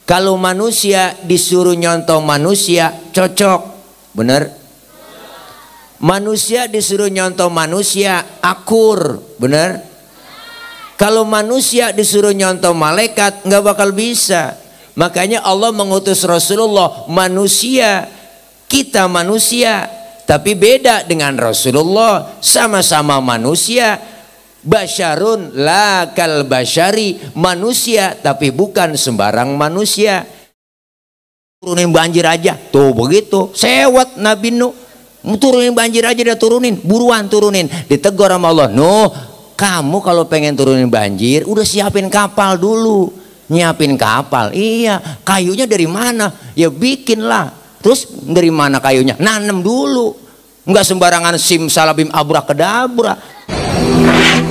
Kalau manusia disuruh nyontoh manusia cocok, bener? Manusia disuruh nyontoh manusia akur, bener? Kalau manusia disuruh nyontoh malaikat nggak bakal bisa. Makanya Allah mengutus Rasulullah manusia, kita manusia, tapi beda dengan Rasulullah, sama-sama manusia. Basyarun la kal basyari, manusia tapi bukan sembarang manusia. Turunin banjir aja, tuh begitu sewot Nabi Nuh, turunin banjir aja dia turunin, buruan turunin. Ditegur sama Allah, Nuh kamu kalau pengen turunin banjir udah siapin kapal dulu. Nyiapin kapal, iya. Kayunya dari mana? Ya bikinlah. Terus dari mana kayunya? Nanem dulu. Nggak sembarangan simsalabim abrakadabra.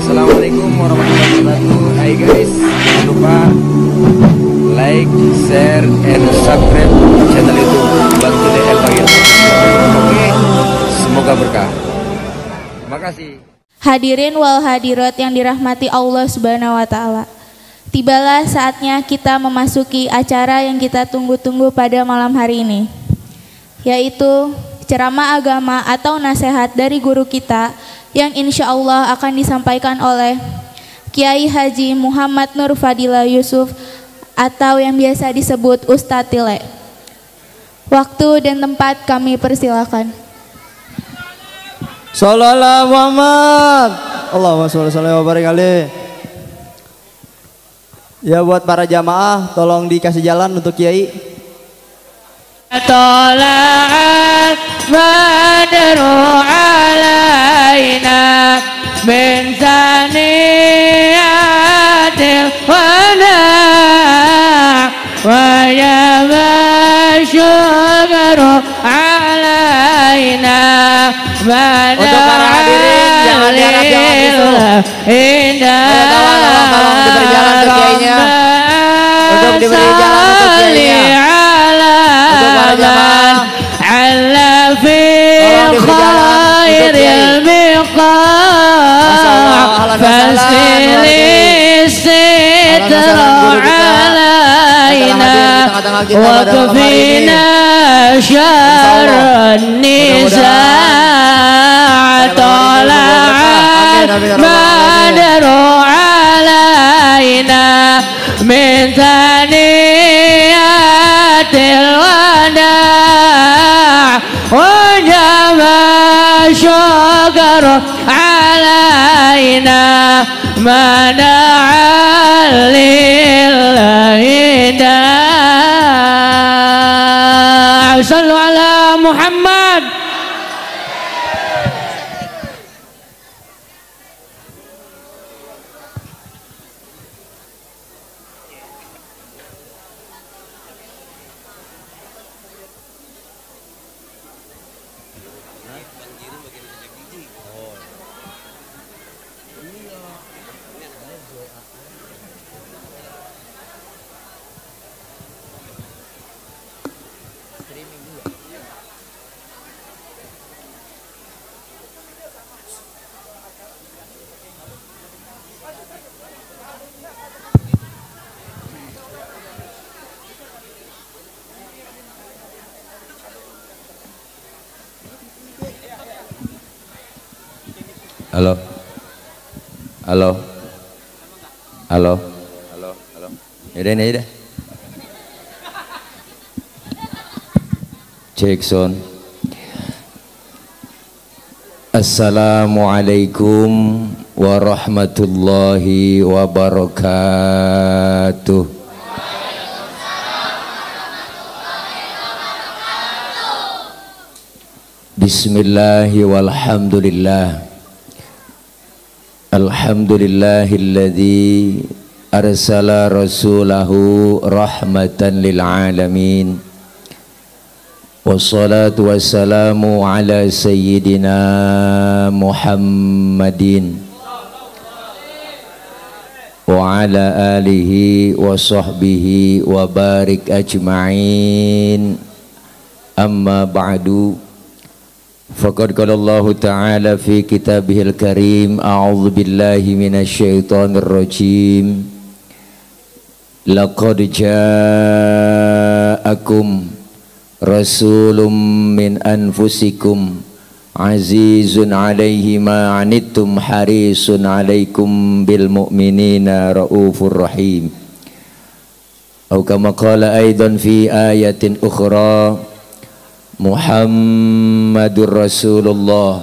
Assalamualaikum warahmatullahi wabarakatuh. Hai guys, jangan lupa like, share, and subscribe channel YouTube Bantu DL Bagil. Oke, semoga berkah. Terima kasih. Hadirin wal hadirat yang dirahmati Allah Subhanahu wa taala. Tibalah saatnya kita memasuki acara yang kita tunggu-tunggu pada malam hari ini, yaitu ceramah agama atau nasihat dari guru kita yang insya Allah akan disampaikan oleh Kiai Haji Muhammad Nur Fadila Yusuf atau yang biasa disebut Ustadz Tile. Waktu dan tempat kami persilakan. Sallallahu Muhammad, Allahumma sholli wa barik alaihi. Ya buat para jamaah tolong dikasih jalan untuk Kiai. Tala'at badru alaina min saniyatil wada' wa yabashagaru alaina Untuk para hadirin jangan diharap jangan disuruh. Tolong diberi jalan untuk Kiainya. Untuk diberi jalan untuk Kiainya. Untuk para jamaah على في خير البقاع فاسل الستر علينا وكفينا شر النزاع طلعت بدر علينا من ثنيات الوداع وجب شكر علينا منع لله داع صلوا على محمد. Halo. Halo. Halo. Halo. Halo. Yaudah ini aja. Cek sound. Assalamualaikum warahmatullahi wabarakatuh. Bismillahi walhamdulillah. Alhamdulillahilladzi arsala rasulahu rahmatan lil alamin. Wassalatu wassalamu ala sayyidina Muhammadin wa ala alihi wa sahbihi wa barik ajma'in. Amma ba'du. Faqad qala Allah Ta'ala fi kitabihil karim, a'udzu billahi minasy syaithanir rajim. Laqad jaa ja'akum rasulun min anfusikum azizun alaihi ma anittum harisun alaikum bil mu'minina raufur rahim. Atau kama qala aidan fi ayatin ukhra Muhammadur Rasulullah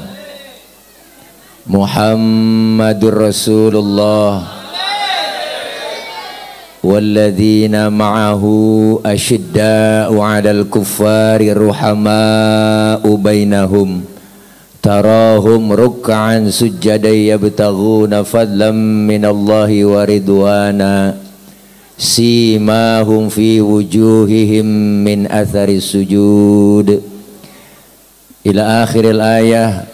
Muhammadur Rasulullah walladzina ma'ahu asyidda'u 'alal kuffari ruhama'u bainahum tarahum ruk'an sujjadan yabtaghuna fadlan minallahi wa ridwana simahum fi wujuhihim min athari sujud ila akhiril ayah.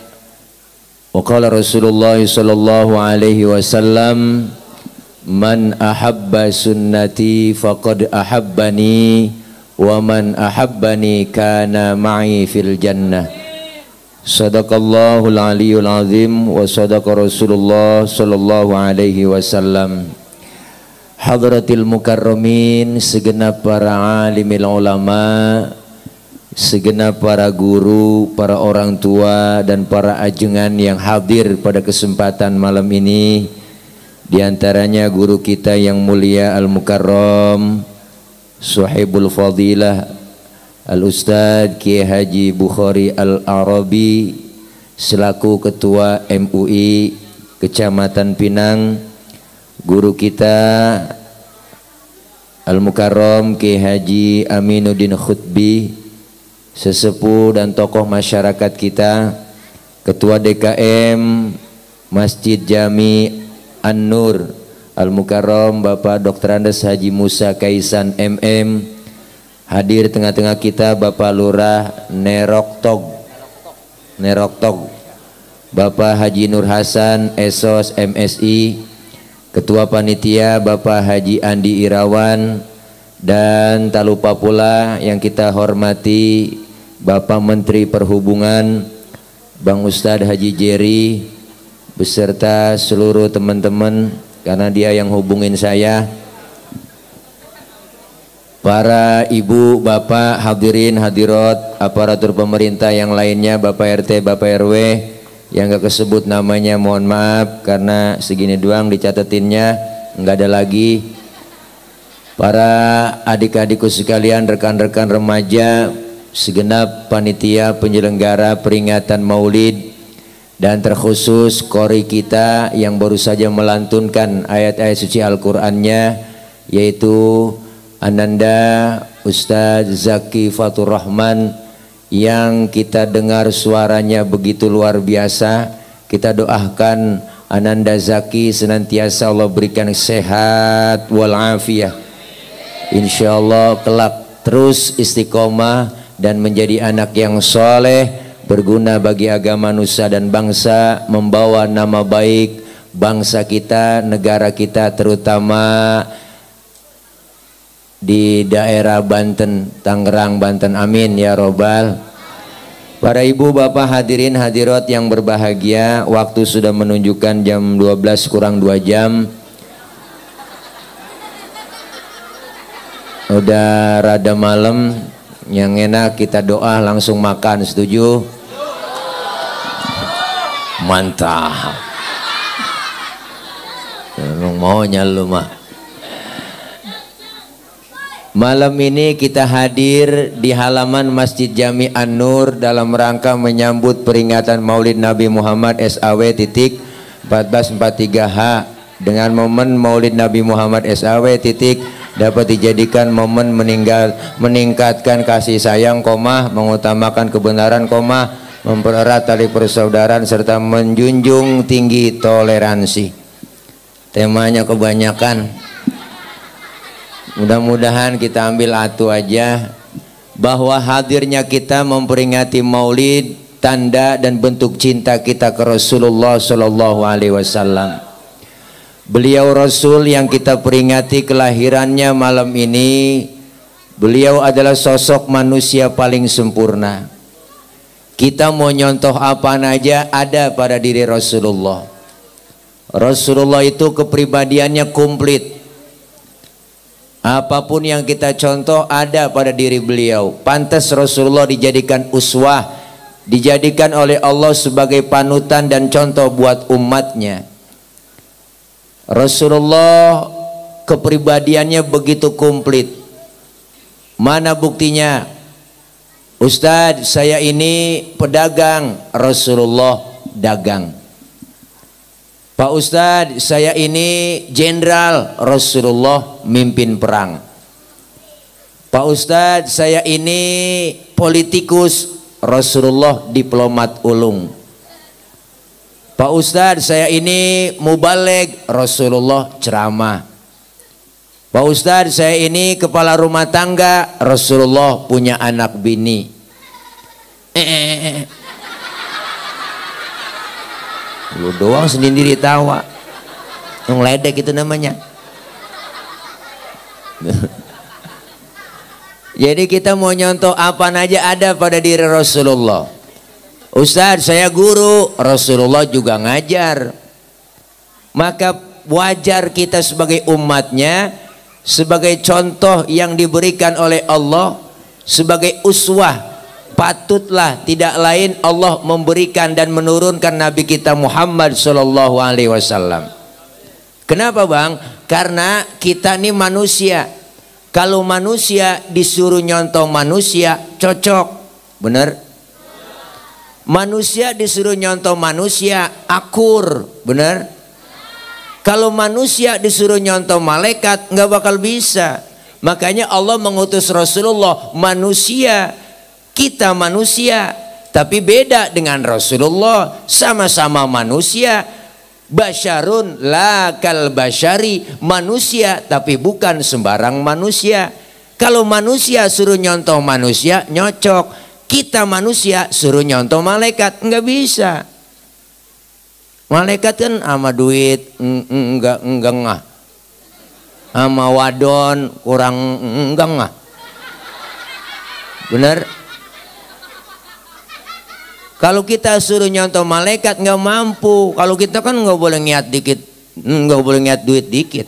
Wa qala Rasulullah sallallahu alaihi wasallam man ahabba sunnati faqad ahabbani wa man ahabbani kana ma'i fil jannah. Sadaqallahul aliyyul azim wa sadaqa Rasulullah sallallahu alaihi wasallam. Hadratil mukarramin, segenap para alimil ulama, segenap para guru, para orang tua dan para ajengan yang hadir pada kesempatan malam ini. Di antaranya guru kita yang mulia Al-Mukarram Suhaibul Fadilah Al-Ustadz Kiai Haji Bukhari Al-Arabi selaku Ketua MUI Kecamatan Pinang, guru kita Al-Mukarram Kiai Haji Aminuddin Khutbi, sesepuh dan tokoh masyarakat kita, Ketua DKM Masjid Jami An-Nur Al-Mukarram Bapak Dr. Andes Haji Musa Kaisan MM, hadir tengah-tengah kita Bapak Lurah Neroktog Bapak Haji Nur Hasan Esos MSI, Ketua Panitia Bapak Haji Andi Irawan, dan tak lupa pula yang kita hormati Bapak Menteri Perhubungan Bang Ustadz Haji Jerry beserta seluruh teman-teman, karena dia yang hubungin saya, para ibu, bapak, hadirin, hadirat, aparatur pemerintah yang lainnya, Bapak RT, Bapak RW yang gak kesebut namanya mohon maaf karena segini doang dicatetinnya, nggak ada lagi. Para adik-adikku sekalian, rekan-rekan remaja, segenap panitia penyelenggara peringatan Maulid, dan terkhusus qori kita yang baru saja melantunkan ayat-ayat suci Al-Qur'annya, yaitu Ananda Ustadz Zaki Fatur Rahman, yang kita dengar suaranya begitu luar biasa. Kita doakan Ananda Zaki senantiasa Allah berikan sehat walafiat, insyaallah kelak terus istiqomah dan menjadi anak yang soleh, berguna bagi agama nusa dan bangsa, membawa nama baik bangsa kita, negara kita, terutama di daerah Banten, Tangerang, Banten. Amin ya robbal. Para ibu, bapak, hadirin, hadirat yang berbahagia, waktu sudah menunjukkan jam 12 kurang 2 jam. Udah rada malam, yang enak kita doa langsung makan, setuju? Mantap. Lu maunya lu mah. Malam ini kita hadir di halaman Masjid Jami An-Nur dalam rangka menyambut peringatan Maulid Nabi Muhammad SAW 1443H, dengan momen Maulid Nabi Muhammad SAW dapat dijadikan momen meningkatkan kasih sayang, mengutamakan kebenaran, mempererat tali persaudaraan, serta menjunjung tinggi toleransi. Temanya kebanyakan. Mudah-mudahan kita ambil atu aja, bahwa hadirnya kita memperingati Maulid tanda dan bentuk cinta kita ke Rasulullah Shallallahu Alaihi Wasallam. Beliau Rasul yang kita peringati kelahirannya malam ini. Beliau adalah sosok manusia paling sempurna. Kita mau nyontoh apa aja ada pada diri Rasulullah. Rasulullah itu kepribadiannya komplit. Apapun yang kita contoh ada pada diri beliau. Pantas Rasulullah dijadikan uswah, dijadikan oleh Allah sebagai panutan dan contoh buat umatnya. Rasulullah kepribadiannya begitu komplit. Mana buktinya? Ustadz, saya ini pedagang, Rasulullah dagang. Pak Ustadz, saya ini jenderal, Rasulullah mimpin perang. Pak Ustadz, saya ini politikus, Rasulullah diplomat ulung. Pak Ustadz, saya ini mubaligh, Rasulullah ceramah. Pak Ustadz, saya ini kepala rumah tangga, Rasulullah punya anak bini. Lu doang sendiri tawa, ngeledek itu namanya. Jadi kita mau nyontoh apa aja ada pada diri Rasulullah. Ustadz, saya guru, Rasulullah juga ngajar. Maka wajar kita sebagai umatnya, sebagai contoh yang diberikan oleh Allah, sebagai uswah, patutlah tidak lain Allah memberikan dan menurunkan Nabi kita Muhammad Sallallahu Alaihi Wasallam. Kenapa bang? Karena kita ini manusia. Kalau manusia disuruh nyontoh manusia cocok, bener? Manusia disuruh nyontoh manusia akur, bener? Kalau manusia disuruh nyontoh malaikat nggak bakal bisa. Makanya Allah mengutus Rasulullah manusia. Kita manusia, tapi beda dengan Rasulullah. Sama-sama manusia. Basyarun la kal basyari, manusia tapi bukan sembarang manusia. Kalau manusia suruh nyontoh manusia nyocok. Kita manusia suruh nyontoh malaikat nggak bisa. Malaikat kan sama duit enggak ngah, sama wadon kurang enggak ngah, bener? Kalau kita suruh nyontoh malaikat nggak mampu. Kalau kita kan nggak boleh niat dikit, nggak boleh niat duit dikit,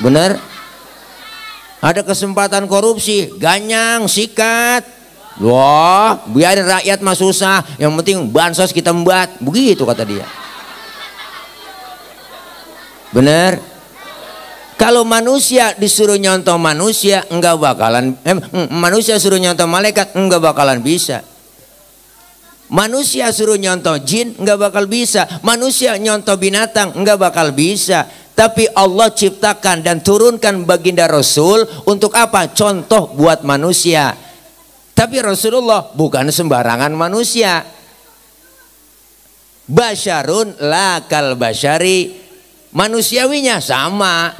bener? Ada kesempatan korupsi, ganyang, sikat. Wah, biarin rakyat mah susah. Yang penting bansos kita membuat, begitu kata dia. Bener? Kalau manusia disuruh nyontoh manusia enggak bakalan manusia suruh nyontoh malaikat enggak bakalan bisa. Manusia suruh nyontoh jin enggak bakal bisa. Manusia nyontoh binatang enggak bakal bisa. Tapi Allah ciptakan dan turunkan baginda Rasul untuk apa? Contoh buat manusia. Tapi Rasulullah bukan sembarangan manusia. Basyarun la kal basyari. Manusiawinya sama.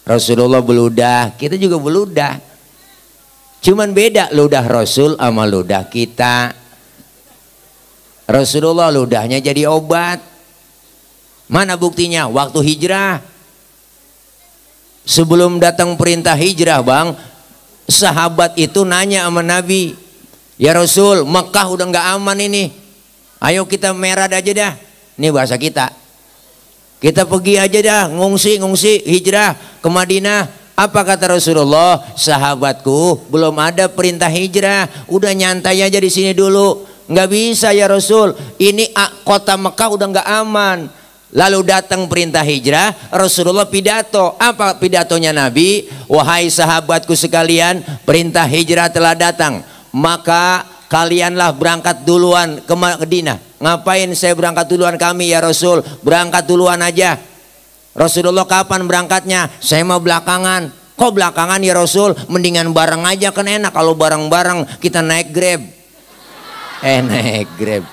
Rasulullah beludah, kita juga beludah. Cuman beda ludah Rasul sama ludah kita. Rasulullah ludahnya jadi obat. Mana buktinya? Waktu hijrah, sebelum datang perintah hijrah bang, sahabat itu nanya sama Nabi, ya Rasul, Mekah udah nggak aman ini, ayo kita merad aja dah. Ini bahasa kita. Kita pergi aja dah, ngungsi hijrah ke Madinah. Apa kata Rasulullah? Sahabatku, belum ada perintah hijrah, udah nyantai aja di sini dulu. Nggak bisa ya Rasul, ini kota Mekah udah nggak aman. Lalu datang perintah hijrah, Rasulullah pidato. Apa pidatonya Nabi? Wahai sahabatku sekalian, perintah hijrah telah datang, maka kalianlah berangkat duluan ke Madinah. Ngapain saya berangkat duluan kami ya Rasul? Berangkat duluan aja. Rasulullah kapan berangkatnya? Saya mau belakangan. Kok belakangan ya Rasul? Mendingan bareng aja kan enak. Kalau bareng-bareng kita naik Grab. Naik Grab.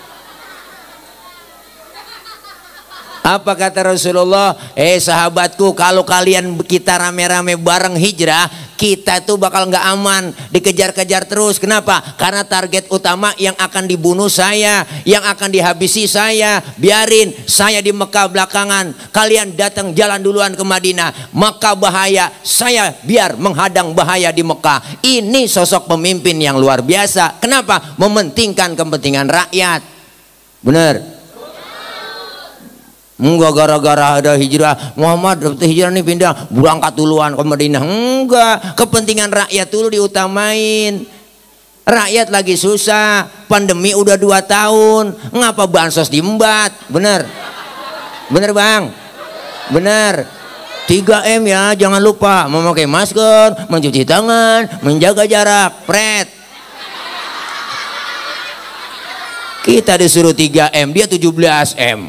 Apa kata Rasulullah? Sahabatku, kalau kalian kita rame-rame bareng hijrah, kita tuh bakal nggak aman, dikejar-kejar terus. Kenapa? Karena target utama yang akan dibunuh saya, yang akan dihabisi saya. Biarin saya di Mekah belakangan, kalian datang jalan duluan ke Madinah. Mekah bahaya, saya biar menghadang bahaya di Mekah. Ini sosok pemimpin yang luar biasa. Kenapa? Mementingkan kepentingan rakyat. Bener? Enggak gara-gara ada hijrah Muhammad hijrah nih pindah berangkat duluan ke Madinah. Enggak, kepentingan rakyat dulu diutamain. Rakyat lagi susah, pandemi udah 2 tahun, ngapa bansos diembat? Bener bener bang, bener. 3M ya, jangan lupa memakai masker, mencuci tangan, menjaga jarak. Pret, kita disuruh 3M, dia 17M.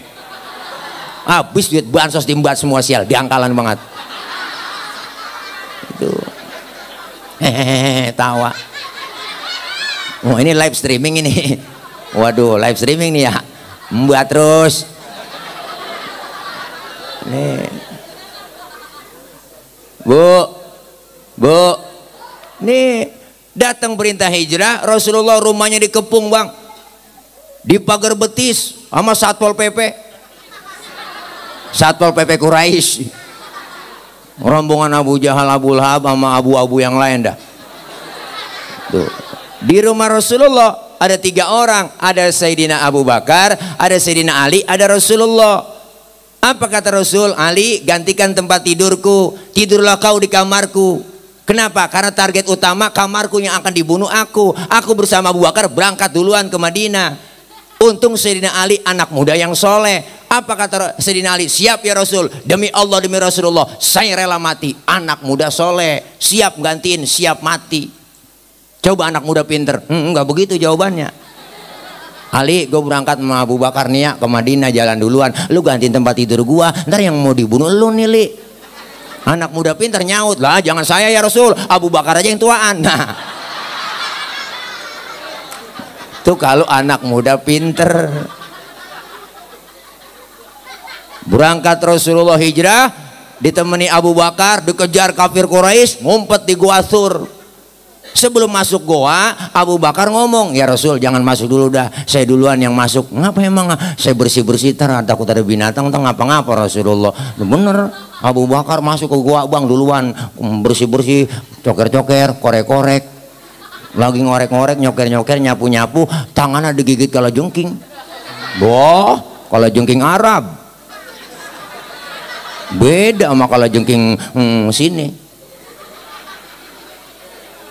Habis duit bansos diembat semua, sial, diangkalan banget. Itu hehehe, tawa. Oh ini live streaming ini. Waduh, live streaming nih ya, embat terus nih. Bu nih datang perintah hijrah, Rasulullah rumahnya dikepung bang, di pagar betis sama Satpol PP. Satpol PP Quraisy, rombongan Abu Jahal, Abu Lahab sama abu-abu yang lain dah. Tuh. Di rumah Rasulullah ada 3 orang, ada Sayyidina Abu Bakar, ada Sayyidina Ali, ada Rasulullah. Apa kata Rasul? Ali, gantikan tempat tidurku, tidurlah kau di kamarku. Kenapa? Karena target utama kamarku yang akan dibunuh aku. Aku bersama Abu Bakar berangkat duluan ke Madinah. Untung Sayyidina Ali anak muda yang soleh. Apa kata Sayyidina Ali? Siap ya Rasul, demi Allah demi Rasulullah saya rela mati. Anak muda soleh, siap gantiin, siap mati. Coba anak muda pinter, enggak begitu jawabannya. Ali, gue berangkat sama Abu Bakar nih ya ke Madinah, jalan duluan, lu gantiin tempat tidur gua, ntar yang mau dibunuh lu nih Li. Anak muda pinter nyaut, lah jangan saya ya Rasul, Abu Bakar aja yang tuaan. Nah tuh kalau anak muda pinter. Berangkat Rasulullah hijrah, ditemani Abu Bakar, dikejar kafir Quraisy, ngumpet di Gua Tsur. Sebelum masuk goa, Abu Bakar ngomong, ya Rasul jangan masuk dulu dah, saya duluan yang masuk. Ngapa emang? Saya bersih-bersih, takut ada binatang, ngapa-ngapa Rasulullah. Bener, Abu Bakar masuk ke goa bang duluan, bersih-bersih, coker-coker, korek-korek, lagi ngorek-ngorek, nyoker-nyoker, nyapu-nyapu, tangannya digigit kalajengking. Wah, kalajengking Arab beda sama kalajengking sini.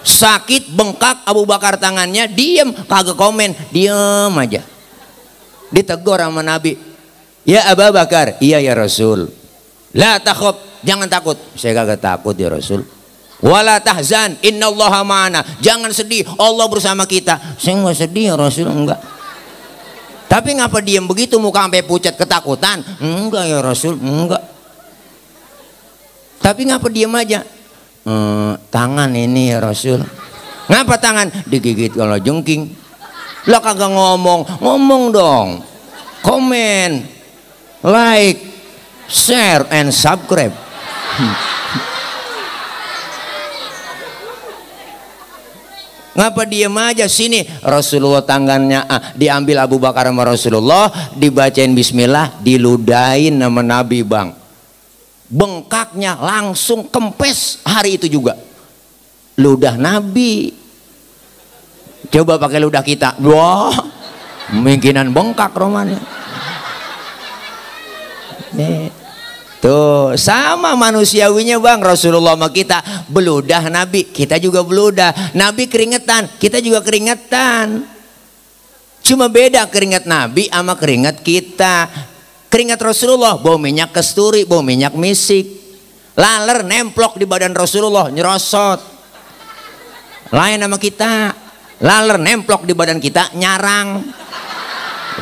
Sakit bengkak Abu Bakar tangannya, diem, kagak komen, diem aja. Ditegur sama Nabi, ya Abu Bakar, iya ya Rasul, la takhaf, jangan takut. Saya kagak takut ya Rasul. Wala tahzan, innallaha ma'ana, jangan sedih, Allah bersama kita. Saya nggak sedih ya Rasul, enggak. Tapi ngapa diem begitu, muka sampai pucat ketakutan? Enggak ya Rasul, enggak. Tapi ngapa diem aja? Tangan ini ya Rasul. Ngapa tangan? Digigit kalau jengking. Lah kagak ngomong, ngomong dong. Komen, like, share, and subscribe. Ngapa diem aja? Sini Rasulullah tangannya diambil Abu Bakar sama Rasulullah, dibacain bismillah, diludahin sama Nabi bang. Bengkaknya langsung kempes hari itu juga. Ludah Nabi. Coba pakai ludah kita, wah, mungkinan bengkak romannya. Nih, tuh sama manusiawinya bang. Rasulullah sama kita beludah, Nabi kita juga beludah. Nabi keringetan, kita juga keringetan. Cuma beda keringat Nabi sama keringat kita. Keringat Rasulullah bau minyak kasturi, bau minyak misik. Laler nemplok di badan Rasulullah nyerosot. Lain sama kita, laler nemplok di badan kita nyarang,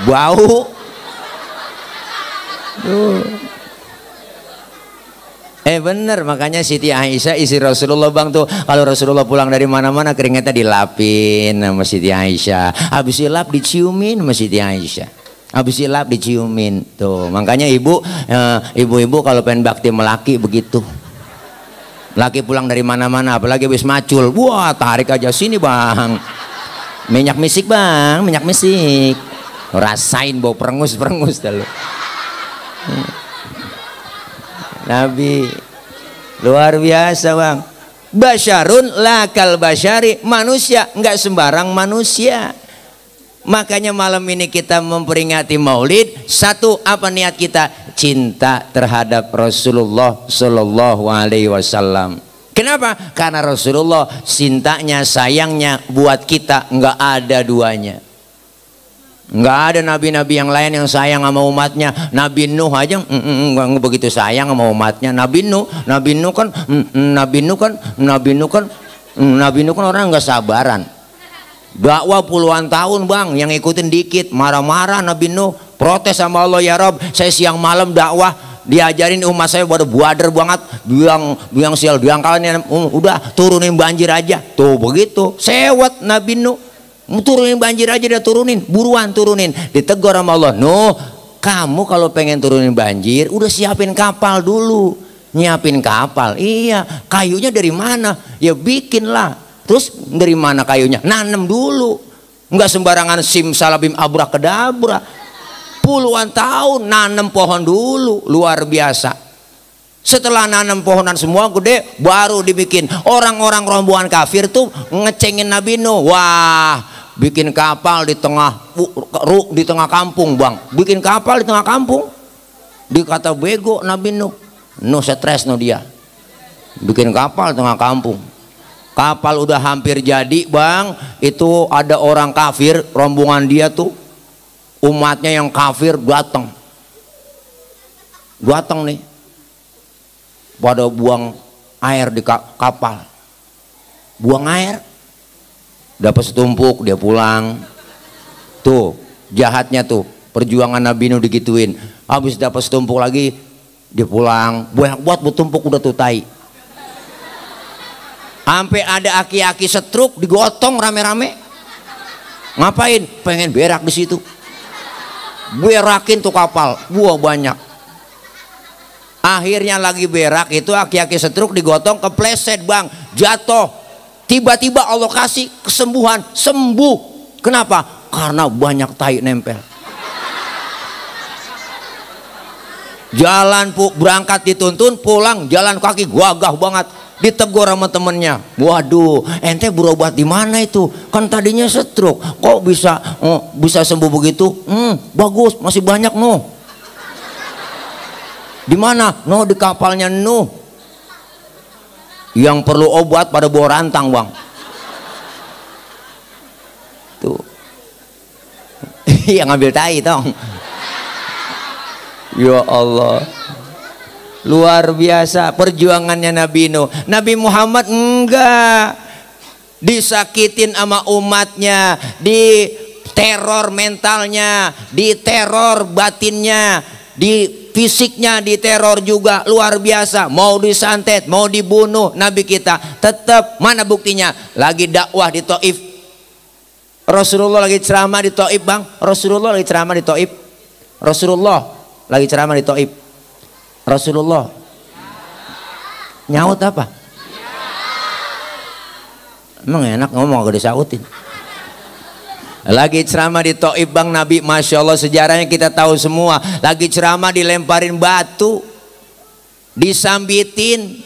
bau. Bener, makanya Siti Aisyah istri Rasulullah bang tuh, kalau Rasulullah pulang dari mana-mana keringetnya dilapin sama Siti Aisyah. Habis dilap diciumin sama Siti Aisyah. Habis dilap diciumin tuh. Makanya ibu-ibu kalau pengen bakti melaki begitu. Laki pulang dari mana-mana, apalagi habis macul, wah tarik aja sini bang. Minyak misik bang, minyak misik. Rasain bau perengus-perengus dah lu. Nabi luar biasa bang. Basyarun lakal basyari, manusia nggak sembarang manusia. Makanya malam ini kita memperingati Maulid. Satu, apa niat kita? Cinta terhadap Rasulullah Sallallahu Alaihi Wasallam. Kenapa? Karena Rasulullah cintanya, sayangnya buat kita nggak ada duanya. Nggak ada nabi-nabi yang lain yang sayang sama umatnya. Nabi Nuh aja nggak begitu sayang sama umatnya. Nabi Nuh kan orang nggak sabaran. Dakwah puluhan tahun bang, yang ikutin dikit, marah-marah Nabi Nuh, protes sama Allah, ya Rob, saya siang malam dakwah, diajarin umat saya pada buader banget, biang sial, biang kawan, udah turunin banjir aja, tuh begitu, sewet Nabi Nuh, turunin banjir aja, dia turunin, buruan turunin, ditegur sama Allah, Nuh, kamu kalau pengen turunin banjir, udah siapin kapal dulu, nyiapin kapal, iya, kayunya dari mana? Ya bikinlah. Terus dari mana kayunya? Nanem dulu. Enggak sembarangan simsalabim abrakadabra. Puluhan tahun nanem pohon dulu, luar biasa. Setelah nanem pohonan semua gede, baru dibikin. Orang-orang rombongan kafir tuh ngecengin Nabi Nuh. Wah, bikin kapal di tengah kampung, Bang. Bikin kapal di tengah kampung. Dikata bego Nabi Nuh. Nuh stres no dia. Bikin kapal di tengah kampung. Kapal udah hampir jadi bang, itu ada orang kafir, rombongan dia tuh, umatnya yang kafir datang nih, pada buang air di kapal, buang air, dapat setumpuk dia pulang, tuh jahatnya tuh, perjuangan Nabi Nuh digituin, habis dapat setumpuk lagi, dia pulang, buat bertumpuk udah tuh tai. Sampai ada aki-aki setruk digotong rame-rame. Ngapain? Pengen berak di situ. Berakin tuh kapal, buah banyak. Akhirnya lagi berak itu aki-aki setruk digotong, kepleset bang, jatuh. Tiba-tiba Allah kasih kesembuhan, sembuh. Kenapa? Karena banyak tai nempel. Jalan berangkat dituntun, pulang jalan kaki gagah banget. Ditegur sama temennya, waduh, ente berobat di mana itu? Kan tadinya stroke, kok bisa sembuh begitu? Bagus, masih banyak Nuh. Di mana? Nuh di kapalnya Nuh. Yang perlu obat pada bawa rantang bang. Tuh, yang ngambil tai tong. Ya Allah. Luar biasa perjuangannya Nabi Nuh. Nabi Muhammad enggak disakitin sama umatnya, di teror mentalnya, di teror batinnya, di fisiknya, di teror juga, luar biasa. Mau disantet, mau dibunuh, Nabi kita tetap. Mana buktinya? Lagi dakwah di Taif, Rasulullah lagi ceramah di Taif bang. Rasulullah lagi ceramah di Taif. Rasulullah lagi ceramah di Taif. Rasulullah nyaut apa? Emang enak ngomong gak disautin. Lagi ceramah di Taif bang Nabi, masya Allah, sejarahnya kita tahu semua. Lagi ceramah dilemparin batu, disambitin,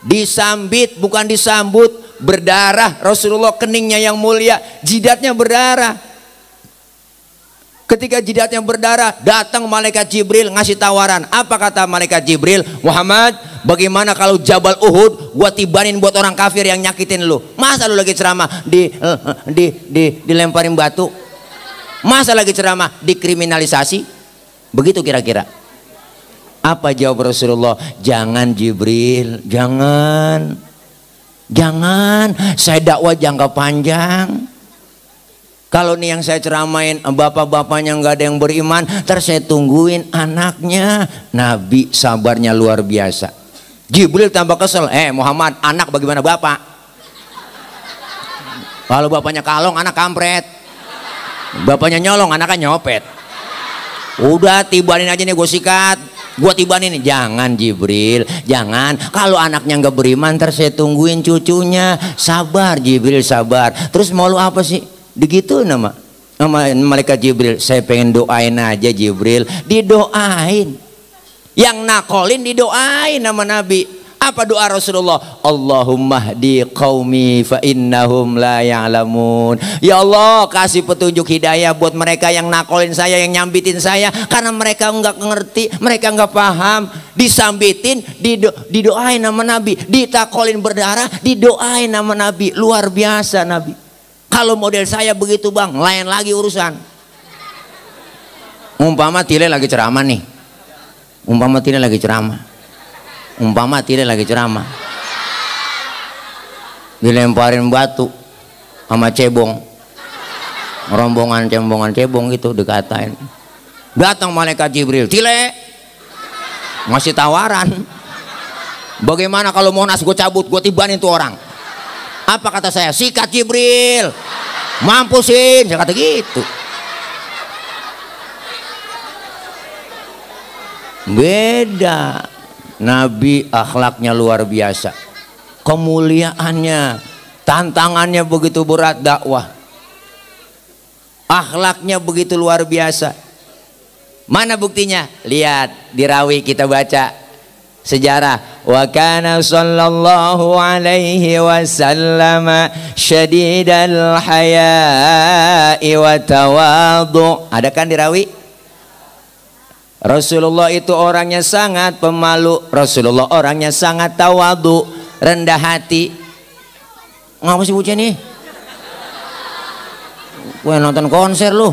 disambit bukan disambut, berdarah. Rasulullah keningnya yang mulia, jidatnya berdarah. Ketika jidatnya berdarah, datang malaikat Jibril ngasih tawaran. Apa kata malaikat Jibril? Muhammad, bagaimana kalau Jabal Uhud gua tibanin buat orang kafir yang nyakitin lu? Masa lu lagi ceramah dilemparin batu? Masa lagi ceramah dikriminalisasi? Begitu kira-kira. Apa jawab Rasulullah? Jangan Jibril, jangan. Jangan, saya dakwah jangka panjang. Kalau nih yang saya ceramain bapak-bapaknya nggak ada yang beriman, ntar saya tungguin anaknya. Nabi sabarnya luar biasa. Jibril tambah kesel, Muhammad, anak bagaimana bapak? Kalau bapaknya kalong, anak kampret. Bapaknya nyolong, anaknya nyopet. Udah tibanin aja nih, gue sikat, gue tibanin. Jangan Jibril, jangan. Kalau anaknya nggak beriman, ntar saya tungguin cucunya. Sabar Jibril, sabar. Terus mau lu apa sih? Begitu nama malaikat Jibril. Saya pengen doain aja Jibril. Didoain. Yang nakolin didoain nama Nabi. Apa doa Rasulullah? Allahumma hdi qaumi fa innahum la ya'lamun. Ya Allah, kasih petunjuk hidayah buat mereka yang nakolin saya, yang nyambitin saya, karena mereka nggak ngerti, mereka nggak paham. Disambitin, didoain nama Nabi, ditakolin berdarah, didoain nama Nabi. Luar biasa Nabi. Kalau model saya begitu bang, lain lagi urusan. Umpama Tile lagi ceramah nih, umpama Tile lagi ceramah, dilemparin batu sama cebong, rombongan cebong gitu, dikatain. Datang malaikat Jibril, Tile masih tawaran, bagaimana kalau Monas gue cabut, gue tibanin tuh orang. Apa kata saya? Sikat Jibril, mampusin, saya kata gitu. Beda. Nabi akhlaknya luar biasa, kemuliaannya, tantangannya begitu berat dakwah, akhlaknya begitu luar biasa. Mana buktinya? Lihat di Rawi, kita baca sejarah. Wa kana sallallahu alaihi wasallam syadidal haya'i wa tawadhu. Ada kan di Rawi? Rasulullah itu orangnya sangat pemalu, Rasulullah orangnya sangat tawadhu, rendah hati. Ngapa sih bocah nih? Gue nonton konser lu.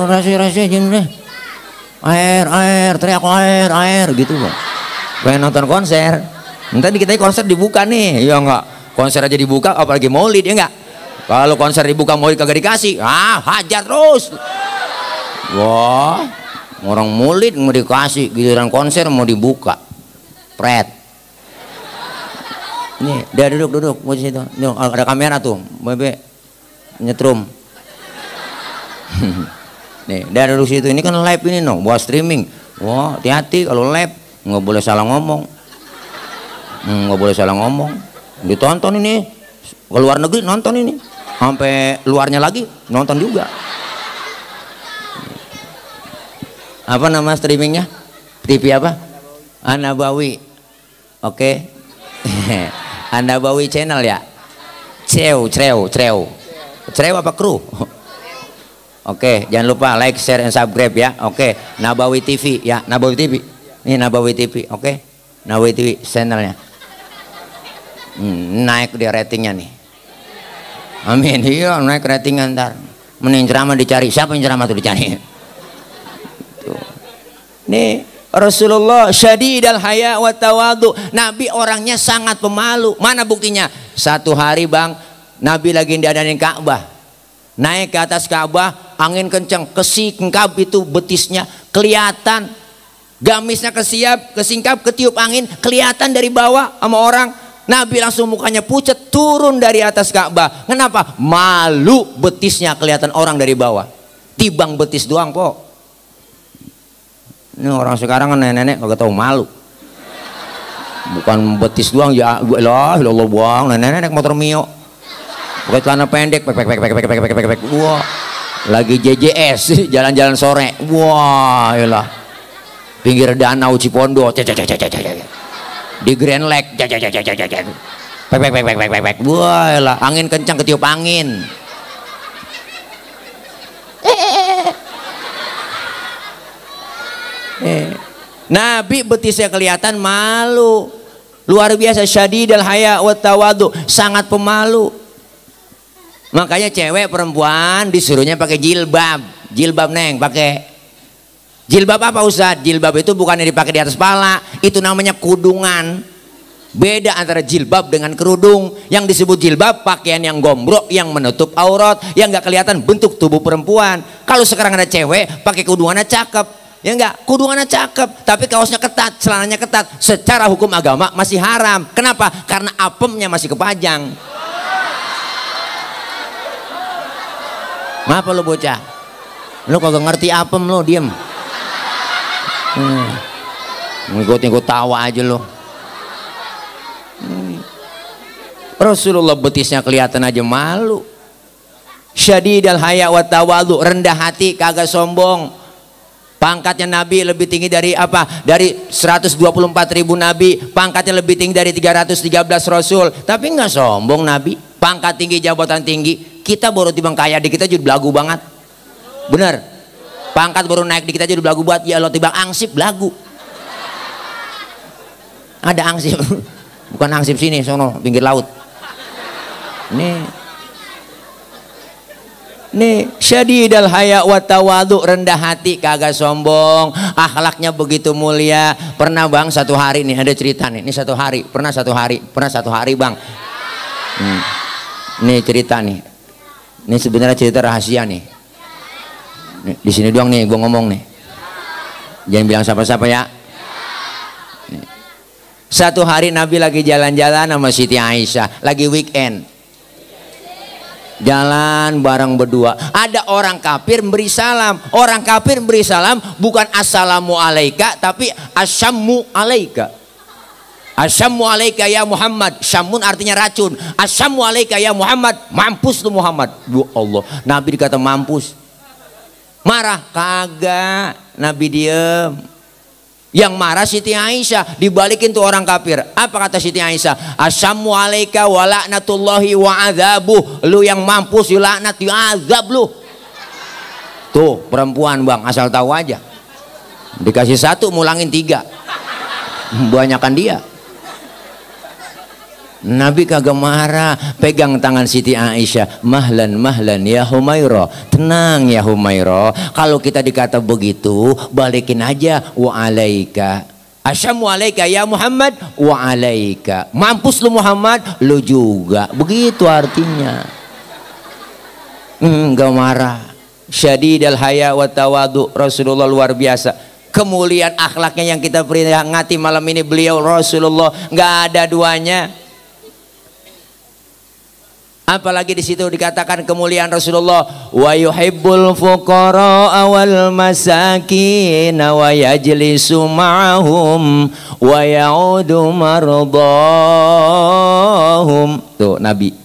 Rahasia jin deh. Air, teriak air gitu bang. Gue nonton konser. Nanti kita konser dibuka nih, ya enggak? Konser aja dibuka, apalagi maulid, ya enggak? Kalau konser dibuka maulid kagak dikasih, hajar terus. Wah. Orang maulid mau dikasih, giliran konser mau dibuka, pret. Nih, dia duduk di situ. Ada kamera tuh, bebe nyetrum. Nih, dia duduk situ. Ini kan live ini no, buat streaming. Wah, hati-hati kalau live, nggak boleh salah ngomong. Nggak boleh salah ngomong. Ditonton ini, ke luar negeri nonton ini, sampai luarnya lagi nonton juga. Apa nama streamingnya? TV apa? An-Nabawi. Oke. An-Nabawi channel ya. Crew apa kru? Oke, jangan lupa like, share, and subscribe ya. Oke, Nabawi TV ya, Nabawi TV. Ini Nabawi TV, oke. Nabawi TV channelnya. Naik dia ratingnya nih. Amin. Iya, naik ratingnya ntar. Mending ceramah dicari. Siapa yang ceramah tuh dicari? Nih Rasulullah syadidal haya wa tawadhu. Nabi orangnya sangat pemalu. Mana buktinya? Satu hari bang, Nabi lagi diadain Ka'bah, naik ke atas Ka'bah, angin kencang, kesingkap itu betisnya kelihatan, gamisnya kesingkap, ketiup angin, kelihatan dari bawah sama orang. Nabi langsung mukanya pucat, turun dari atas Ka'bah. Kenapa? Malu, betisnya kelihatan orang dari bawah. Tibang betis doang po. Ini orang sekarang kan nenek-nenek kagak tahu malu. Bukan betis doang ya, Allah buang, nenek-nenek motor Mio. Pakai celana pendek, pek. Wah. Lagi JJS, jalan-jalan sore. Wah, elah. Pinggir danau Cipondo. Di Grand Lake. Pek. Wah, elah, angin kencang, ketiup angin. Nabi betisnya kelihatan malu, luar biasa, syadidal haya wa tawadhu, sangat pemalu. Makanya cewek perempuan disuruhnya pakai jilbab neng, pakai jilbab. Apa Ustaz? Jilbab itu bukan yang dipakai di atas kepala, itu namanya kudungan. Beda antara jilbab dengan kerudung. Yang disebut jilbab pakaian yang gombrok, yang menutup aurat, yang nggak kelihatan bentuk tubuh perempuan. Kalau sekarang ada cewek pakai kudungannya cakep. Ya enggak, kudungannya cakep, tapi kaosnya ketat, celananya ketat. Secara hukum agama masih haram. Kenapa? Karena apemnya masih kepajang. Ngapa lu bocah? Lu kagak ngerti apem lu, diem. Ngikut-ngikut tawa aja lu. Rasulullah betisnya kelihatan aja malu. Syadidal haya wa tawadhu, rendah hati, kagak sombong. Pangkatnya Nabi lebih tinggi dari apa? Dari 124.000 Nabi. Pangkatnya lebih tinggi dari 313 Rasul. Tapi nggak sombong Nabi. Pangkat tinggi, jabatan tinggi. Kita baru timbang kaya di kita jadi belagu banget. Bener. Pangkat baru naik di kita jadi belagu buat. Ya Allah timbang angsip belagu. Ada angsip. Bukan angsip sini, sono pinggir laut. Nih syadidal haya wa tawadu, rendah hati, kagak sombong, akhlaknya begitu mulia. Pernah bang satu hari nih ada cerita nih, ini pernah satu hari bang. Nih cerita nih, ini sebenarnya cerita rahasia nih. Di sini doang nih gua ngomong nih, jangan bilang siapa-siapa ya. Satu hari Nabi lagi jalan-jalan sama Siti Aisyah, lagi weekend. Jalan bareng berdua, ada orang kafir beri salam. Orang kafir beri salam bukan assalamu alaika, tapi asyammu alaika. Asyammu alaika ya Muhammad. Syamun artinya racun. Asyammu alaika ya Muhammad, mampus lu Muhammad. Ya Allah, Nabi dikata mampus. Marah? Kagak, Nabi diem. Yang marah Siti Aisyah, dibalikin tuh orang kafir. Apa kata Siti Aisyah? Asyammu alaika wa la'natullahi wa azabuh. Lu yang mampus, yu laknat, yu azab lu. Tuh perempuan bang, asal tahu aja. Dikasih satu, mulangin tiga. Banyakan dia. Nabi kagak marah, pegang tangan Siti Aisyah, mahlan mahlan ya Humairah, tenang ya Humairah. Kalau kita dikata begitu, balikin aja wa alaika. Asyamu alaika ya Muhammad wa alaika. Mampus lu Muhammad, lu juga. Begitu artinya. Enggak marah. Syadidal haya wa tawadu, Rasulullah luar biasa. Kemuliaan akhlaknya yang kita peringati malam ini beliau Rasulullah, nggak ada duanya. Apalagi di situ dikatakan kemuliaan Rasulullah, wa yuhibbul fuqara wal masakin wa yajlisu ma'ahum wa ya'udu mardahum. Tuh Nabi.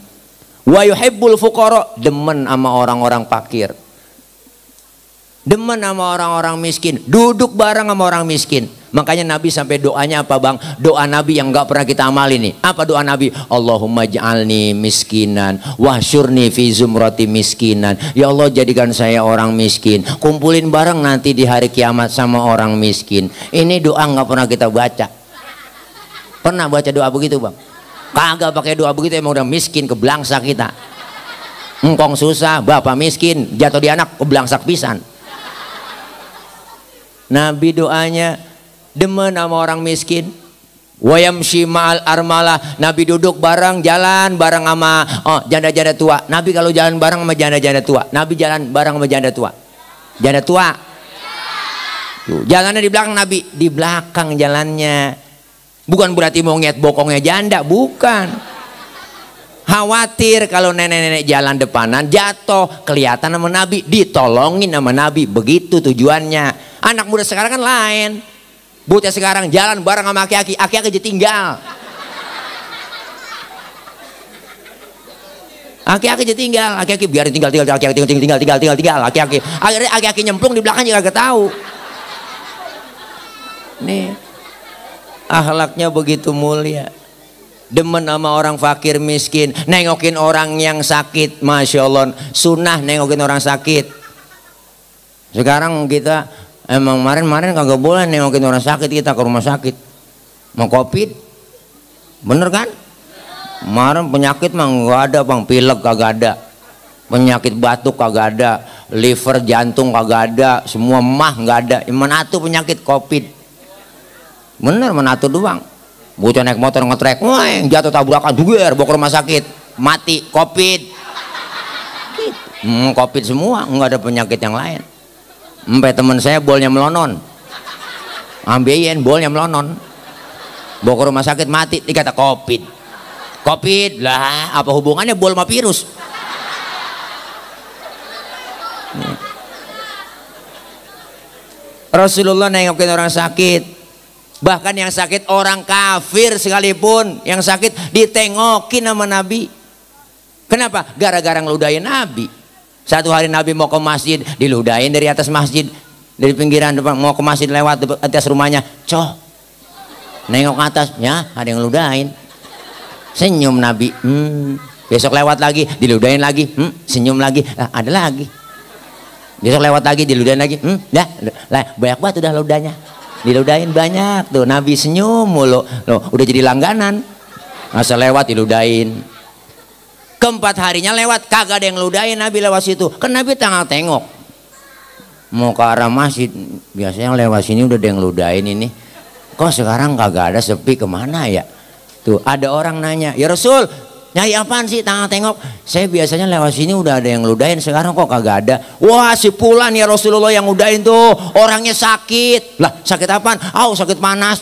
Wa yuhibbul fuqara, demen sama orang-orang fakir. Demen sama orang-orang miskin, duduk bareng sama orang miskin. Makanya Nabi sampai doanya apa bang? Doa Nabi yang gak pernah kita amali nih. Apa doa Nabi? Allahumma ja'alni miskinan wahsyurni fi zumrati miskinan. Ya Allah jadikan saya orang miskin, kumpulin bareng nanti di hari kiamat sama orang miskin. Ini doa gak pernah kita baca. Pernah baca doa begitu bang? Kagak pakai doa begitu, emang udah miskin keblangsak kita. Engkong susah, bapak miskin, jatuh di anak keblangsak pisan. Nabi doanya demen sama orang miskin. Wayamshi ma'al armalah, Nabi duduk bareng, jalan bareng sama janda-janda tua. Nabi kalau jalan bareng sama janda-janda tua, Nabi jalan bareng sama janda tua. Janda tua. Tuh, jalannya di belakang Nabi, di belakang jalannya. Bukan berarti mau ngeliat bokongnya janda, bukan. Khawatir kalau nenek-nenek jalan depanan jatuh, kelihatan sama Nabi, ditolongin sama Nabi. Begitu tujuannya. Anak muda sekarang kan lain. Bocah sekarang jalan bareng sama aki-aki, aki-aki aja tinggal. Aki-aki aja tinggal, aki-aki biarin tinggal, aki-aki tinggal, aki-aki. Akhirnya aki-aki nyemplung di belakang juga gak tahu. Nih, akhlaknya begitu mulia. Demen sama orang fakir miskin, nengokin orang yang sakit, masya Allah. Sunnah nengokin orang sakit. Sekarang kita emang kemarin kagak boleh nengokin orang sakit, kita ke rumah sakit. Mau covid, bener kan? Kemarin penyakit mah nggak ada bang, pilek kagak ada, penyakit batuk kagak ada, liver jantung kagak ada, semua mah nggak ada. Mana tuh penyakit covid? Bener mana tuh doang. Bocah naik motor ngetrek, wah jatuh tabrakan, duger, bawa ke rumah sakit, mati, covid. Covid semua, nggak ada penyakit yang lain. Sampai teman saya bolnya melonon, ambilin bolnya melonon, bawa ke rumah sakit mati, dikata covid. Covid lah, apa hubungannya bol sama virus? Rasulullah nengokin orang sakit. Bahkan yang sakit orang kafir sekalipun, yang sakit ditengokin sama Nabi. Kenapa? Gara-gara ngeludahin Nabi. Satu hari Nabi mau ke masjid, diludahin dari atas masjid. dari pinggiran depan mau ke masjid lewat atas rumahnya, coh nengok ke atas, ya ada yang ludahin, senyum Nabi. Besok lewat lagi diludahin lagi, senyum lagi, ada lagi. Besok lewat lagi diludahin lagi, banyak banget udah ludahnya, diludahin banyak tuh. Nabi senyum mulu, loh udah jadi langganan, masa lewat diludahin. Keempat harinya lewat kagak ada yang ludahin Nabi lewat situ, kan Nabi tengok mau ke arah masjid, biasanya lewat sini udah ada yang ludahin ini, kok sekarang kagak ada, sepi, kemana ya? Tuh ada orang nanya, ya Rasul nyari apaan sih tengok? Saya biasanya lewat sini udah ada yang ludahin, sekarang kok kagak ada. Wah si Fulan ya Rasulullah yang ludahin tuh orangnya sakit. Lah sakit apaan? Sakit panas,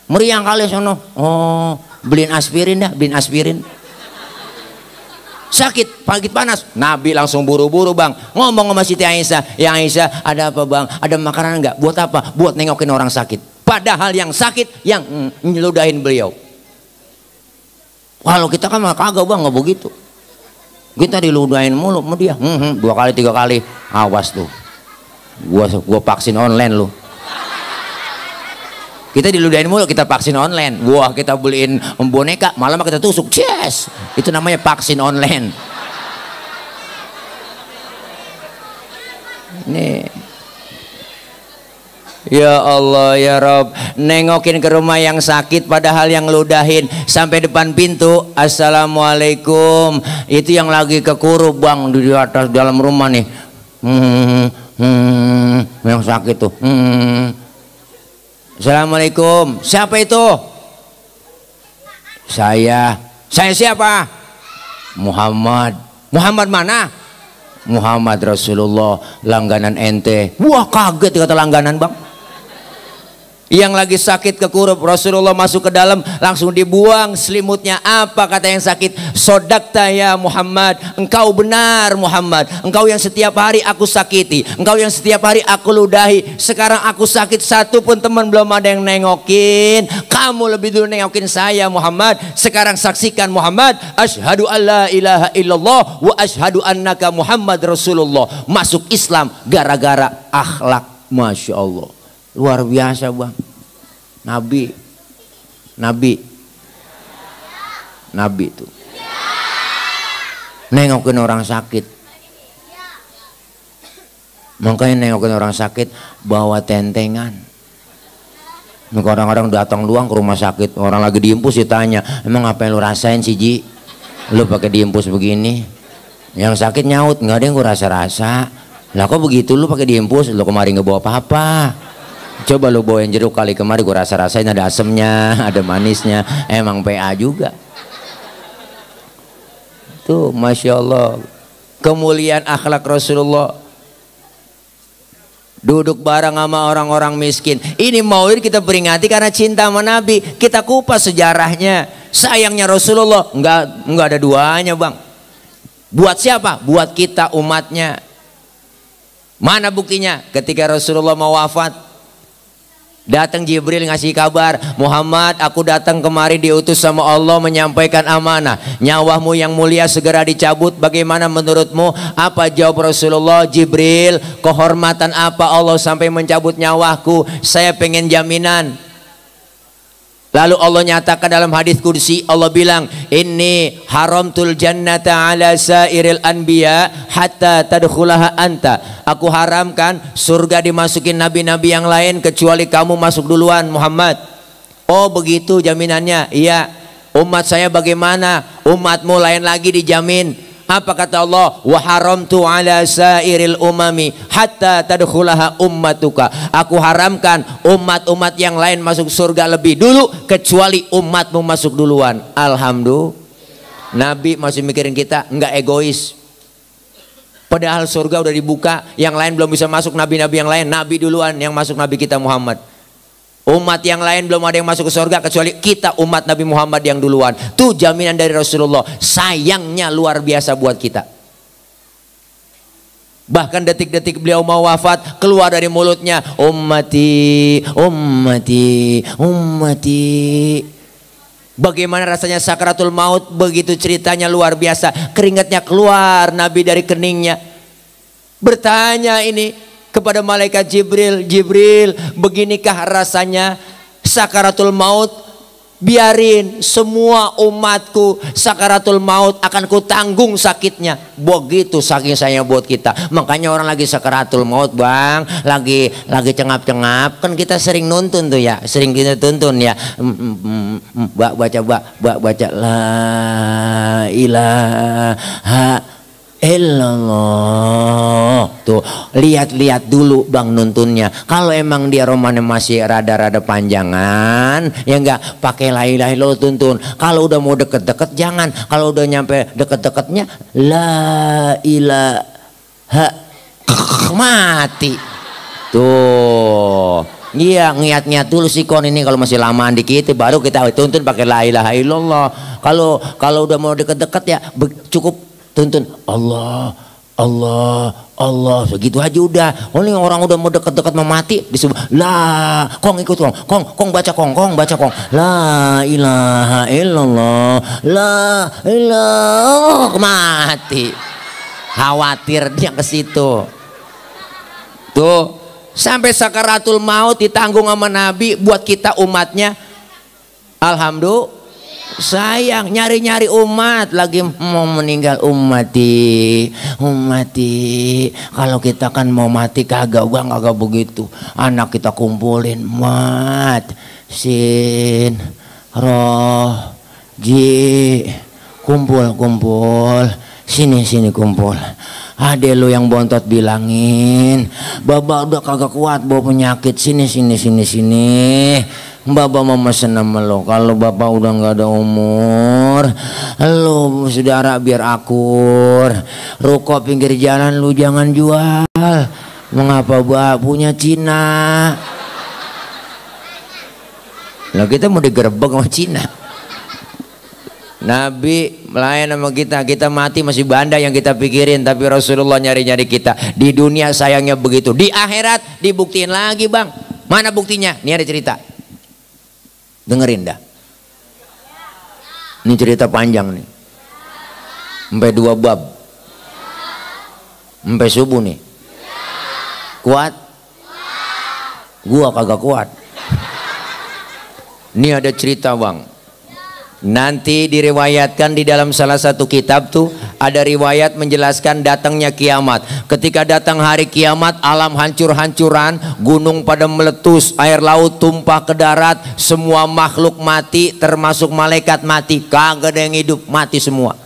meriang kali sono. Oh beliin aspirin dah, beliin aspirin. Sakit pagi panas, Nabi langsung buru-buru bang ngomong sama Siti Aisyah, ya Aisyah ada apa bang, ada makanan enggak? Buat apa? Buat nengokin orang sakit. Padahal yang sakit yang nyeludahin beliau. Kalau kita kan kagak bang, nggak begitu, kita diludahin mulu sama dia. 2 kali 3 kali, awas tuh, gua vaksin online lu. Kita diludahin mulu, kita vaksin online. Kita beliin boneka, malam kita tusuk. Yes, itu namanya vaksin online. Nih, ya Allah ya Rob, nengokin ke rumah yang sakit padahal yang ludahin sampai depan pintu. Assalamualaikum, itu yang lagi kekurup bang di atas dalam rumah nih. Yang sakit tuh. Assalamualaikum, siapa itu? Saya siapa? Muhammad. Muhammad mana? Muhammad Rasulullah, langganan ente. Wah kaget kata langganan bang. Yang lagi sakit kekurup, Rasulullah masuk ke dalam, langsung dibuang selimutnya. Apa kata yang sakit? Sodakta ya Muhammad, engkau benar Muhammad, engkau yang setiap hari aku sakiti, engkau yang setiap hari aku ludahi. Sekarang aku sakit, satu pun teman belum ada yang nengokin, kamu lebih dulu nengokin saya Muhammad. Sekarang saksikan Muhammad, asyhadu alla ilaha illallah wa asyhadu annaka Muhammad Rasulullah. Masuk Islam gara-gara akhlak. Masya Allah, luar biasa bang. Nabi itu nengokin orang sakit. Makanya nengokin orang sakit bawa tentengan. Orang-orang datang luang ke rumah sakit, orang lagi diimpus ditanya, emang apa yang lu rasain sih Ji? Lu pakai diimpus begini? Yang sakit nyaut, nggak ada yang gua rasa-rasa. Lah kok begitu lu pakai diimpus? Lu kemarin nggak bawa apa-apa. Coba lu bawain jeruk kali, kemarin gue rasa-rasain ada asemnya, ada manisnya, emang PA juga. Tuh Masya Allah, kemuliaan akhlak Rasulullah. Duduk bareng sama orang-orang miskin. Ini Maulid kita peringati karena cinta sama Nabi. Kita kupas sejarahnya. Sayangnya Rasulullah nggak ada duanya bang. Buat siapa? Buat kita umatnya. Mana buktinya? Ketika Rasulullah mau wafat, datang Jibril ngasih kabar, Muhammad aku datang kemari diutus sama Allah menyampaikan amanah, nyawamu yang mulia segera dicabut, bagaimana menurutmu? Apa jawab Rasulullah? Jibril, kehormatan apa Allah sampai mencabut nyawaku? Saya pengen jaminan. Lalu Allah nyatakan dalam hadis qudsi, Allah bilang, inni haramtul jannata ala sairil anbiya hatta tadkhulaha anta. Aku haramkan surga dimasukin nabi-nabi yang lain kecuali kamu masuk duluan Muhammad. Oh begitu jaminannya? Iya. Umat saya bagaimana? Umatmu lain lagi dijamin. Apa kata Allah? Wa haramtu ala sairil umami hatta tadkhulaha ummatuka. Aku haramkan umat-umat yang lain masuk surga lebih dulu kecuali umatmu masuk duluan. Alhamdulillah. Nabi masih mikirin kita, enggak egois. Padahal surga udah dibuka, yang lain belum bisa masuk, nabi-nabi yang lain, Nabi duluan yang masuk, Nabi kita Muhammad. Umat yang lain belum ada yang masuk ke surga kecuali kita umat Nabi Muhammad yang duluan. Tuh jaminan dari Rasulullah. Sayangnya luar biasa buat kita. Bahkan detik-detik beliau mau wafat, keluar dari mulutnya, ummati, ummati, ummati. Bagaimana rasanya sakaratul maut? Begitu ceritanya luar biasa. Keringatnya keluar Nabi dari keningnya. Bertanya ini, kepada malaikat Jibril, Jibril, beginikah rasanya sakaratul maut? Biarin semua umatku sakaratul maut akan kutanggung sakitnya. Begitu saking saya buat kita. Makanya orang lagi sakaratul maut bang, lagi cengap-cengap, kan kita sering nuntun tuh ya, sering kita tuntun ya. Baca la ilaha illallah. Tuh lihat dulu bang nuntunnya. Kalau emang dia romannya masih rada-rada panjangan, ya enggak pakai la ilaha illallah tuntun. Kalau udah mau deket-deket jangan. Kalau udah nyampe deket-deketnya la ilaha mati. Tuh iya, niat dulu sih kon ini. Kalau masih lamaan dikit baru kita tuntun pakai la ilaha illallah. Kalau udah mau deket-deket ya cukup tuntun Allah segitu aja udah. Ini orang udah mau deket-deket mau mati disebut la, kong ikut kong baca kong la ilaha illallah, la ilaha, mati. Khawatir dia ke situ. Tuh sampai sakaratul maut ditanggung sama Nabi buat kita umatnya. Alhamdulillah. Sayang nyari umat lagi mau meninggal. Umati kalau kita kan mau mati kagak begitu. Anak kita kumpulin mat sin roh ji, kumpul sini kumpul. Ade lu yang bontot bilangin baba udah kagak kuat bawa penyakit, sini Bapak mau mesen sama lo. Kalau bapak udah nggak ada umur, lo saudara biar akur. Ruko pinggir jalan lu jangan jual. Mengapa bapak punya Cina? Lah kita mau digerebek sama Cina. Nabi melayan sama kita mati masih banda yang kita pikirin, tapi Rasulullah nyari kita. Di dunia sayangnya begitu, di akhirat dibuktiin lagi bang. Mana buktinya? Ini ada cerita. Dengerin dah. Ini cerita panjang nih. Sampai 2 bab. Sampai subuh nih. Kuat? Gua kagak kuat. Ini ada cerita bang. Nanti diriwayatkan di dalam salah satu kitab tuh ada riwayat menjelaskan datangnya kiamat. Ketika datang hari kiamat, alam hancur-hancuran, gunung pada meletus, air laut tumpah ke darat, semua makhluk mati termasuk malaikat mati, kagak ada yang hidup, mati semua.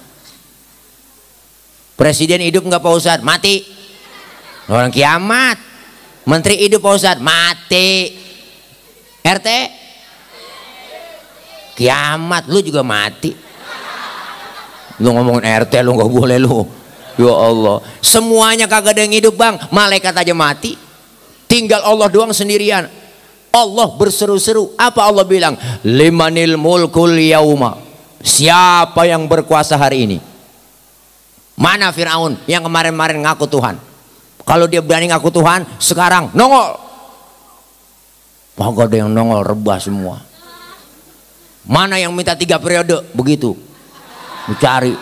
Presiden hidup nggak Pak Ustadz? Mati. Orang kiamat. Menteri hidup Pak Ustadz? Mati. RT kiamat, lu juga mati. Lu ngomongin RT lu nggak boleh lu. Ya Allah, semuanya kagak ada yang hidup bang. Malaikat aja mati, tinggal Allah doang sendirian. Allah berseru-seru. Apa Allah bilang? Limanil mulkul yauma. Siapa yang berkuasa hari ini? Mana Fir'aun yang kemarin-kemarin ngaku Tuhan? Kalau dia berani ngaku Tuhan, sekarang nongol. Kagak ada yang nongol, rebah semua. Mana yang minta 3 periode? Begitu dicari,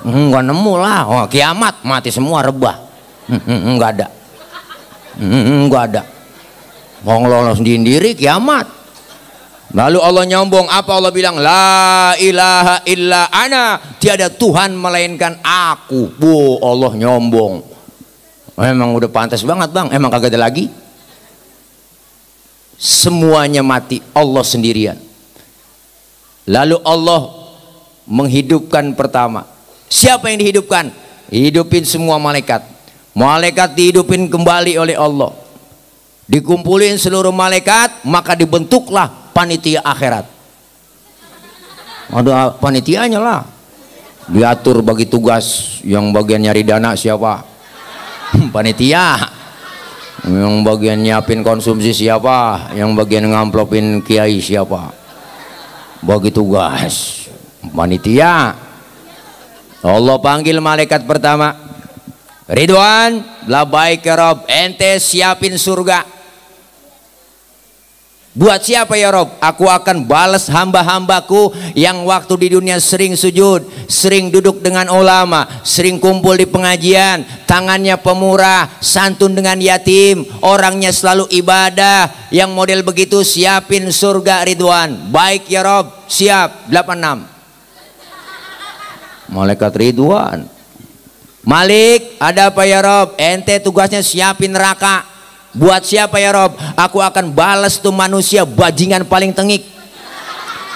nggak nemu lah. Oh, kiamat mati semua, rebah. Nggak ada. Mau lolos sendiri kiamat. Lalu Allah nyombong. Apa Allah bilang? La ilaha illa ana, tiada Tuhan melainkan aku. Bu, Allah nyombong. Emang udah pantas banget bang. Emang kagak ada lagi. Semuanya mati, Allah sendirian. Lalu Allah menghidupkan pertama. Siapa yang dihidupkan? Hidupin semua malaikat. Malaikat dihidupin kembali oleh Allah. Dikumpulin seluruh malaikat, maka dibentuklah panitia akhirat. Ada panitianya lah. Diatur bagi tugas. Yang bagian nyari dana siapa? Panitia. Yang bagian nyiapin konsumsi siapa? Yang bagian ngamplopin kiai siapa? Bagi tugas panitia. Allah panggil malaikat pertama. Ridwan, labaik ya Rob, ente siapin surga. Buat siapa ya Rob? Aku akan balas hamba-hambaku yang waktu di dunia sering sujud, sering duduk dengan ulama, sering kumpul di pengajian, tangannya pemurah, santun dengan yatim, orangnya selalu ibadah. Yang model begitu siapin surga Ridwan. Baik ya Rob, siap. 86. Malaikat Ridwan. Malik, ada apa ya Rob? Ente tugasnya siapin neraka. Buat siapa ya Rob? Aku akan balas tuh manusia bajingan paling tengik,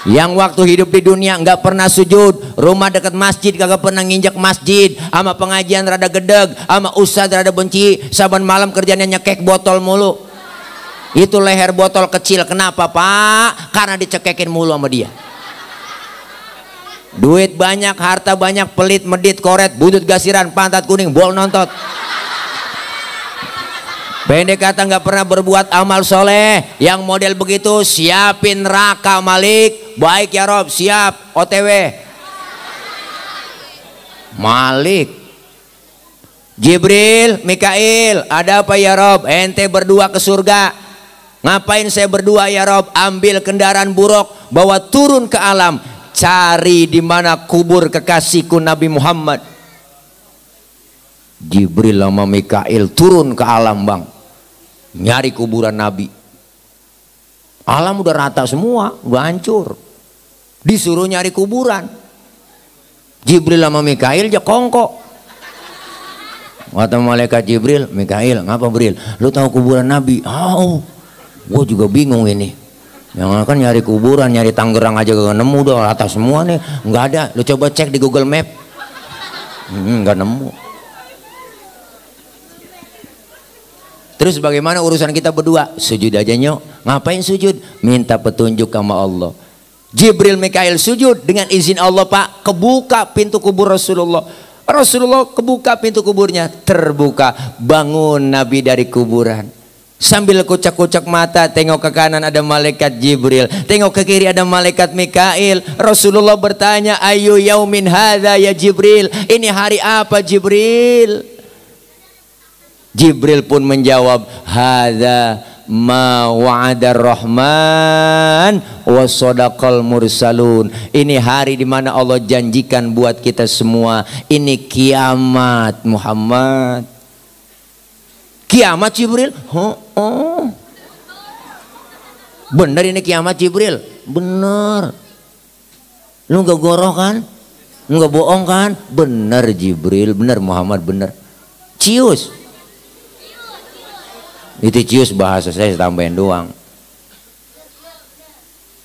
yang waktu hidup di dunia nggak pernah sujud, rumah dekat masjid kagak pernah nginjak masjid, sama pengajian rada gedeg, sama ustad rada benci, saban malam kerjanya nyekek botol mulu. Itu leher botol kecil. Kenapa Pak? Karena dicekekin mulu sama dia. Duit banyak, harta banyak, pelit, medit, koret, butut gasiran, pantat kuning, bol nontot. Pendek kata nggak pernah berbuat amal soleh. Yang model begitu siapin neraka Malik. Baik ya Rob, siap. OTW. Malik. Jibril, Mikail, ada apa ya Rob? Ente berdua ke surga. Ngapain saya berdua ya Rob? Ambil kendaraan buruk, bawa turun ke alam, cari di mana kubur kekasihku Nabi Muhammad. Jibril sama Mikail turun ke alam bang, nyari kuburan Nabi. Alam udah rata semua, udah hancur, disuruh nyari kuburan. Jibril sama Mikail aja kongkok. Kata malaikat Jibril, Mikail, ngapa Bril? Lu tahu kuburan Nabi? Oh, gue juga bingung ini. Yang kan nyari kuburan, nyari Tangerang aja gak nemu, udah rata semua nih, nggak ada. Lu coba cek di Google Map, nggak nemu. Terus bagaimana urusan kita berdua? Sujud aja nyok. Ngapain sujud? Minta petunjuk sama Allah. Jibril Mikail sujud, dengan izin Allah Pak, kebuka pintu kubur Rasulullah. Rasulullah kebuka pintu kuburnya, terbuka, bangun Nabi dari kuburan. Sambil kucak-kucak mata, tengok ke kanan ada malaikat Jibril, tengok ke kiri ada malaikat Mikail. Rasulullah bertanya, ayu yaumin hadza ya Jibril? Ini hari apa Jibril? Jibril pun menjawab, hadza ma wa'adar rahman wa sadaqal mursalun. Ini hari di mana Allah janjikan buat kita semua. Ini kiamat Muhammad. Kiamat Jibril? Oh. Bener ini kiamat Jibril? Bener. Lu gak goroh kan? Lu gak bohong kan? Bener Jibril, bener Muhammad, bener. Cius. Itu cius bahasa saya tambahin doang.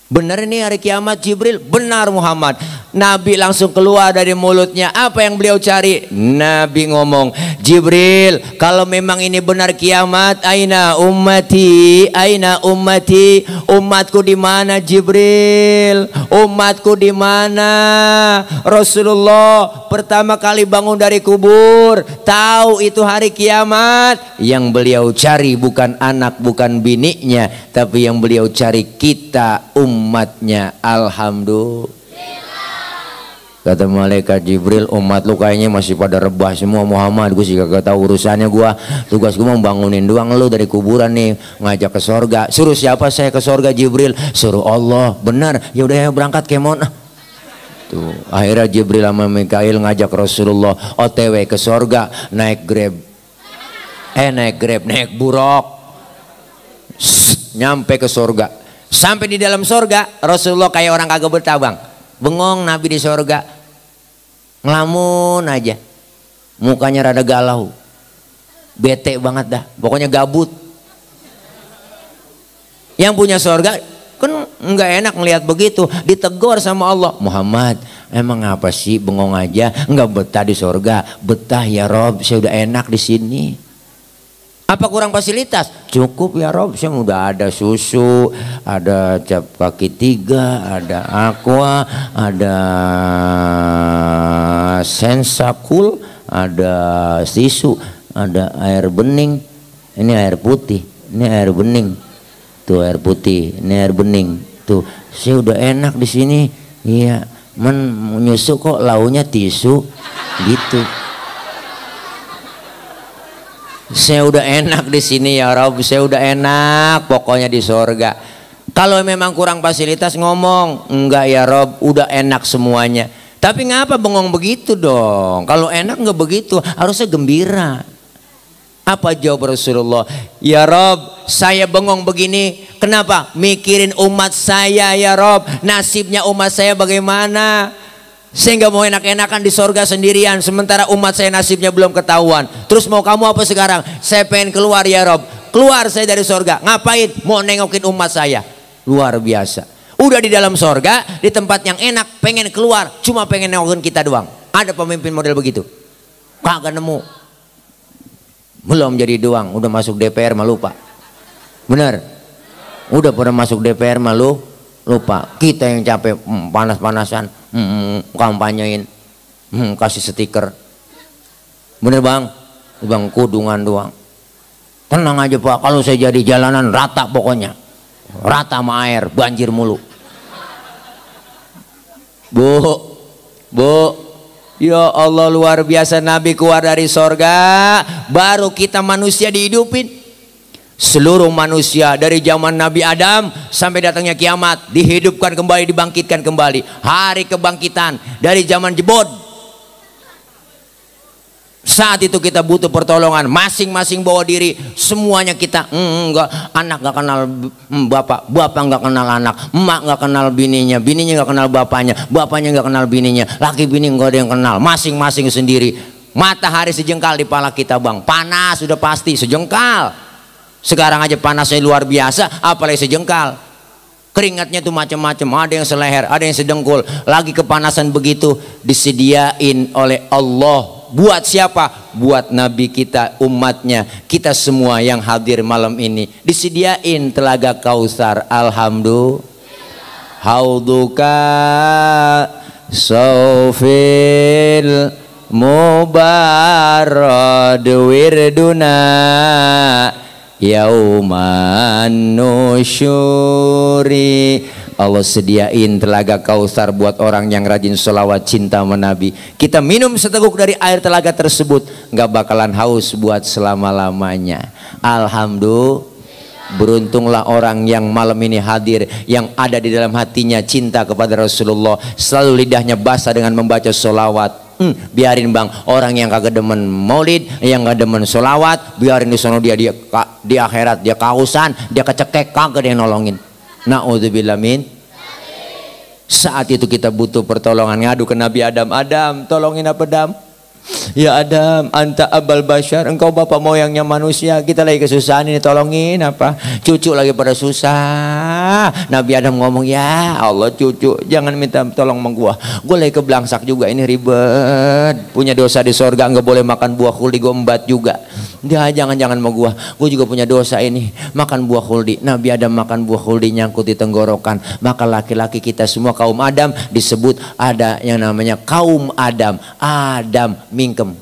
Benar ini hari kiamat Jibril? Benar Muhammad. Nabi langsung keluar dari mulutnya. Apa yang beliau cari? Nabi ngomong, Jibril, kalau memang ini benar kiamat, aina ummati, aina ummati, umatku di mana Jibril? Umatku di mana? Rasulullah pertama kali bangun dari kubur, tahu itu hari kiamat. Yang beliau cari bukan anak, bukan biniknya, tapi yang beliau cari kita, umatnya. Alhamdulillah. Kata malaikat Jibril, umat lu kayaknya masih pada rebah semua Muhammad. Gue sih gak tahu urusannya gua. Tugas gue mau bangunin doang lu dari kuburan nih, ngajak ke sorga. Suruh siapa saya ke sorga Jibril? Suruh Allah. Benar. Ya udah ya berangkat kemon. Tuh, akhirnya Jibril sama Mikail ngajak Rasulullah OTW ke sorga, naik Grab. Naik buruk. Nyampe ke sorga. Sampai di dalam sorga, Rasulullah kayak orang kagak betah bang. Bengong Nabi di sorga, ngelamun aja, mukanya rada galau, bete banget dah, pokoknya gabut. Yang punya sorga kan nggak enak ngelihat begitu, ditegur sama Allah. Muhammad, emang apa sih bengong aja, nggak betah di sorga? Betah ya Rob, saya udah enak di sini. Apa kurang fasilitas? Cukup ya Rob, saya udah ada susu, ada cap kaki 3, ada aqua, ada sensakul, ada tisu, ada air bening. Ini air putih, ini air bening. Tuh air putih, ini air bening. Tuh, saya udah enak di sini. Iya, menyusu kok launya tisu gitu. Saya udah enak di sini ya Rob, saya udah enak pokoknya di sorga. Kalau memang kurang fasilitas ngomong, enggak ya Rob, udah enak semuanya. Tapi ngapa bengong begitu dong? Kalau enak enggak begitu, harusnya gembira. Apa jawab Rasulullah? Ya Rob, saya bengong begini, kenapa? Mikirin umat saya ya Rob. Nasibnya umat saya bagaimana? Saya nggak mau enak-enakan di sorga sendirian, sementara umat saya nasibnya belum ketahuan. Terus mau kamu apa sekarang? Saya pengen keluar ya Rob. Keluar saya dari sorga. Ngapain? Mau nengokin umat saya. Luar biasa. Udah di dalam sorga, di tempat yang enak, pengen keluar, cuma pengen nengokin kita doang. Ada pemimpin model begitu? Kagak nemu. Belum jadi doang, udah masuk DPR mah lupa. Bener? Udah pernah masuk DPR mah lupa. Kita yang capek panas-panasan, kampanyein, kasih stiker. Bener bang? Bang kudungan doang. Tenang aja Pak, kalau saya jadi jalanan rata pokoknya. Rata sama air, banjir mulu. Bu, ya Allah luar biasa, Nabi keluar dari sorga, baru kita manusia dihidupin. Seluruh manusia dari zaman Nabi Adam sampai datangnya kiamat dihidupkan kembali, dibangkitkan kembali. Hari kebangkitan dari zaman jebod. Saat itu kita butuh pertolongan, masing-masing bawa diri, semuanya kita enggak, anak enggak kenal bapak, bapak enggak kenal anak, emak enggak kenal bininya, bininya enggak kenal bapaknya, bapaknya enggak kenal bininya, laki bini enggak ada yang kenal, masing-masing sendiri. Matahari sejengkal di pala kita bang, panas sudah pasti sejengkal. Sekarang aja panasnya luar biasa, apalagi sejengkal. Keringatnya tuh macam-macam, ada yang seleher, ada yang sedengkul. Lagi kepanasan begitu disediain oleh Allah. Buat siapa? Buat Nabi kita, umatnya, kita semua yang hadir malam ini. Disediain telaga Kautsar. Alhamdulillah. Hauduka saufil mubarad wirduna yauman nusyuri. Allah sediain telaga Kautsar buat orang yang rajin sholawat cinta sama Nabi. Kita minum seteguk dari air telaga tersebut, nggak bakalan haus buat selama-lamanya. Alhamdulillah. Beruntunglah orang yang malam ini hadir, yang ada di dalam hatinya cinta kepada Rasulullah, selalu lidahnya basah dengan membaca sholawat. Biarin bang, orang yang kagak demen maulid, yang kagak demen sholawat, biarin di sono dia di akhirat dia kausan, dia kecekek, kagak ada yang nolongin. Na'udzubillah min. Saat itu kita butuh pertolongan, ngadu ke Nabi Adam. Adam, tolongin apa Adam? Ya Adam, anta abal bashar, engkau bapak moyangnya manusia, kita lagi kesusahan ini, tolongin apa? Cucu lagi pada susah. Nabi Adam ngomong, ya Allah cucu, jangan minta tolong sama gua lagi keblangsak juga, ini ribet, punya dosa di sorga, nggak boleh makan buah khuldi, gua embat juga. Dia jangan sama gua juga punya dosa ini, makan buah khuldi. Nabi Adam makan buah khuldi, nyangkut di tenggorokan. Maka laki-laki kita semua kaum Adam disebut ada yang namanya kaum Adam. Adam mingkem.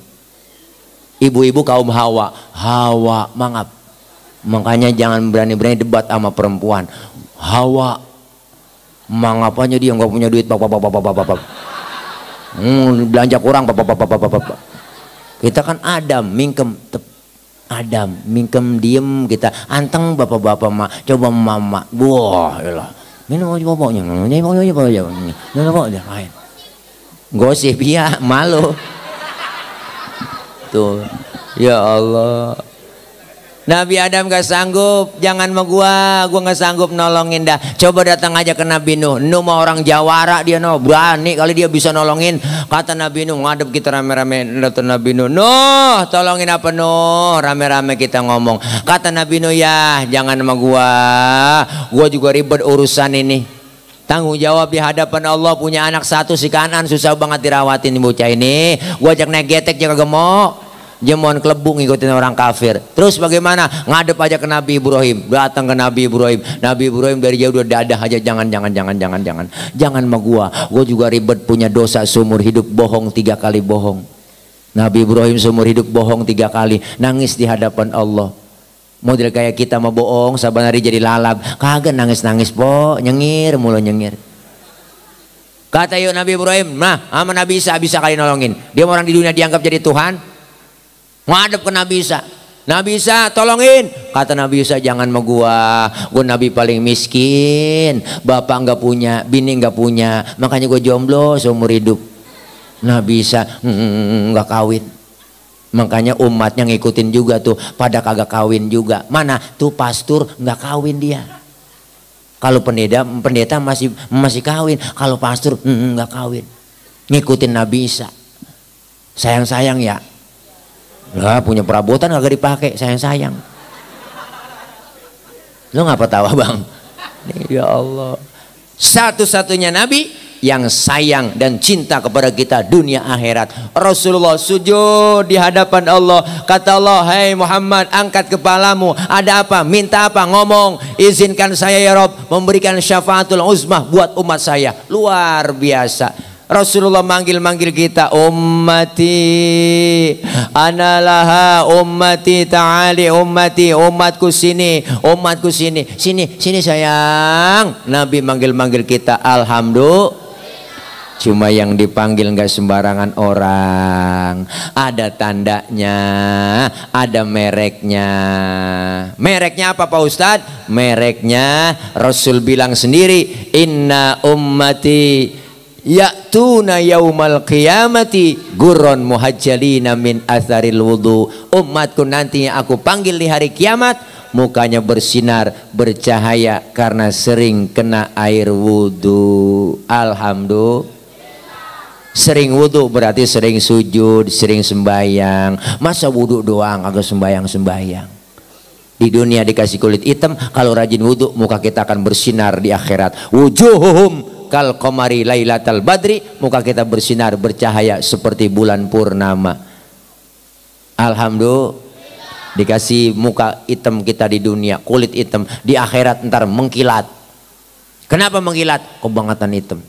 Ibu-ibu kaum Hawa. Hawa mangap. Makanya jangan berani-berani debat sama perempuan. Hawa mangap aja dia nggak punya duit, belanja kurang, kita kan Adam mingkem. Adam mingkem diem, kita anteng bapak-bapak mak, coba mama, wah elah minum aja bapaknya, gosip ya, malu tuh. Ya Allah, Nabi Adam gak sanggup, jangan sama gua gak sanggup nolongin dah. Coba datang aja ke Nabi Nuh. Nuh mah orang Jawara dia, no berani kali dia bisa nolongin. Kata Nabi Nuh, ngadep kita rame-rame datang Nabi Nuh. Nuh, tolongin apa Nuh? Rame-rame kita ngomong. Kata Nabi Nuh, ya jangan sama gua juga ribet urusan ini. Tanggung jawab di hadapan Allah, punya anak satu si Kanan, susah banget dirawatin bocah ini. Gua ajak naik getek jaga gemuk. Jemuan kelebung ngikutin orang kafir. Terus bagaimana? Ngadep aja ke Nabi Ibrahim. Datang ke Nabi Ibrahim. Nabi Ibrahim dari jauh udah dadah aja. Jangan sama gua juga ribet, punya dosa seumur hidup, bohong 3 kali bohong. Nabi Ibrahim seumur hidup bohong 3 kali, nangis di hadapan Allah. Model kayak kita mau bohong saban hari jadi lalab, kagak nangis-nangis po, nyengir mulu nyengir. Kata yuk Nabi Ibrahim, nah sama Nabi Isa bisa kali nolongin. Dia orang di dunia dianggap jadi Tuhan. Ngadep ke Nabi Isa. Nabi Isa tolongin. Kata Nabi Isa, jangan sama gua Nabi paling miskin, bapak nggak punya, bini nggak punya, makanya gue jomblo seumur hidup. Nabi Isa nggak kawin, makanya umatnya ngikutin juga tuh, pada kagak kawin juga. Mana tuh pastor nggak kawin dia. Kalau pendeta masih kawin, kalau pastor nggak kawin, ngikutin Nabi Isa. Sayang ya. Lah punya perabotan kagak dipakai, sayang. Lo ngapa tawa bang? Ya Allah. Satu-satunya nabi yang sayang dan cinta kepada kita dunia akhirat. Rasulullah sujud di hadapan Allah. Kata Allah, "Hai Muhammad, angkat kepalamu. Ada apa? Minta apa? Ngomong. Izinkan saya ya Rob memberikan syafaatul uzmah buat umat saya." Luar biasa. Rasulullah manggil kita, ummati analaha, ummati ta'ali, ummati, umatku sini, umatku sini, sini sayang. Nabi manggil kita, alhamdulillah. Cuma yang dipanggil nggak sembarangan orang, ada tandanya, ada mereknya. Mereknya apa Pak Ustadz? Mereknya Rasul bilang sendiri, inna ummati ya'tuna yaumal qiyamati gurron muhajjalina min atharil wudu. Umatku nanti yang aku panggil di hari kiamat, mukanya bersinar, bercahaya karena sering kena air wudu. Alhamdulillah. Sering wudu berarti sering sujud, sering sembayang. Masa wudu doang agak sembayang. Di dunia dikasih kulit hitam, kalau rajin wudu muka kita akan bersinar di akhirat. Wujuhum kal qamari lailatal badri, muka kita bersinar bercahaya seperti bulan purnama. Alhamdulillah. Dikasih muka hitam kita di dunia, kulit hitam, di akhirat ntar mengkilat. Kenapa mengkilat? Kebangetan hitam.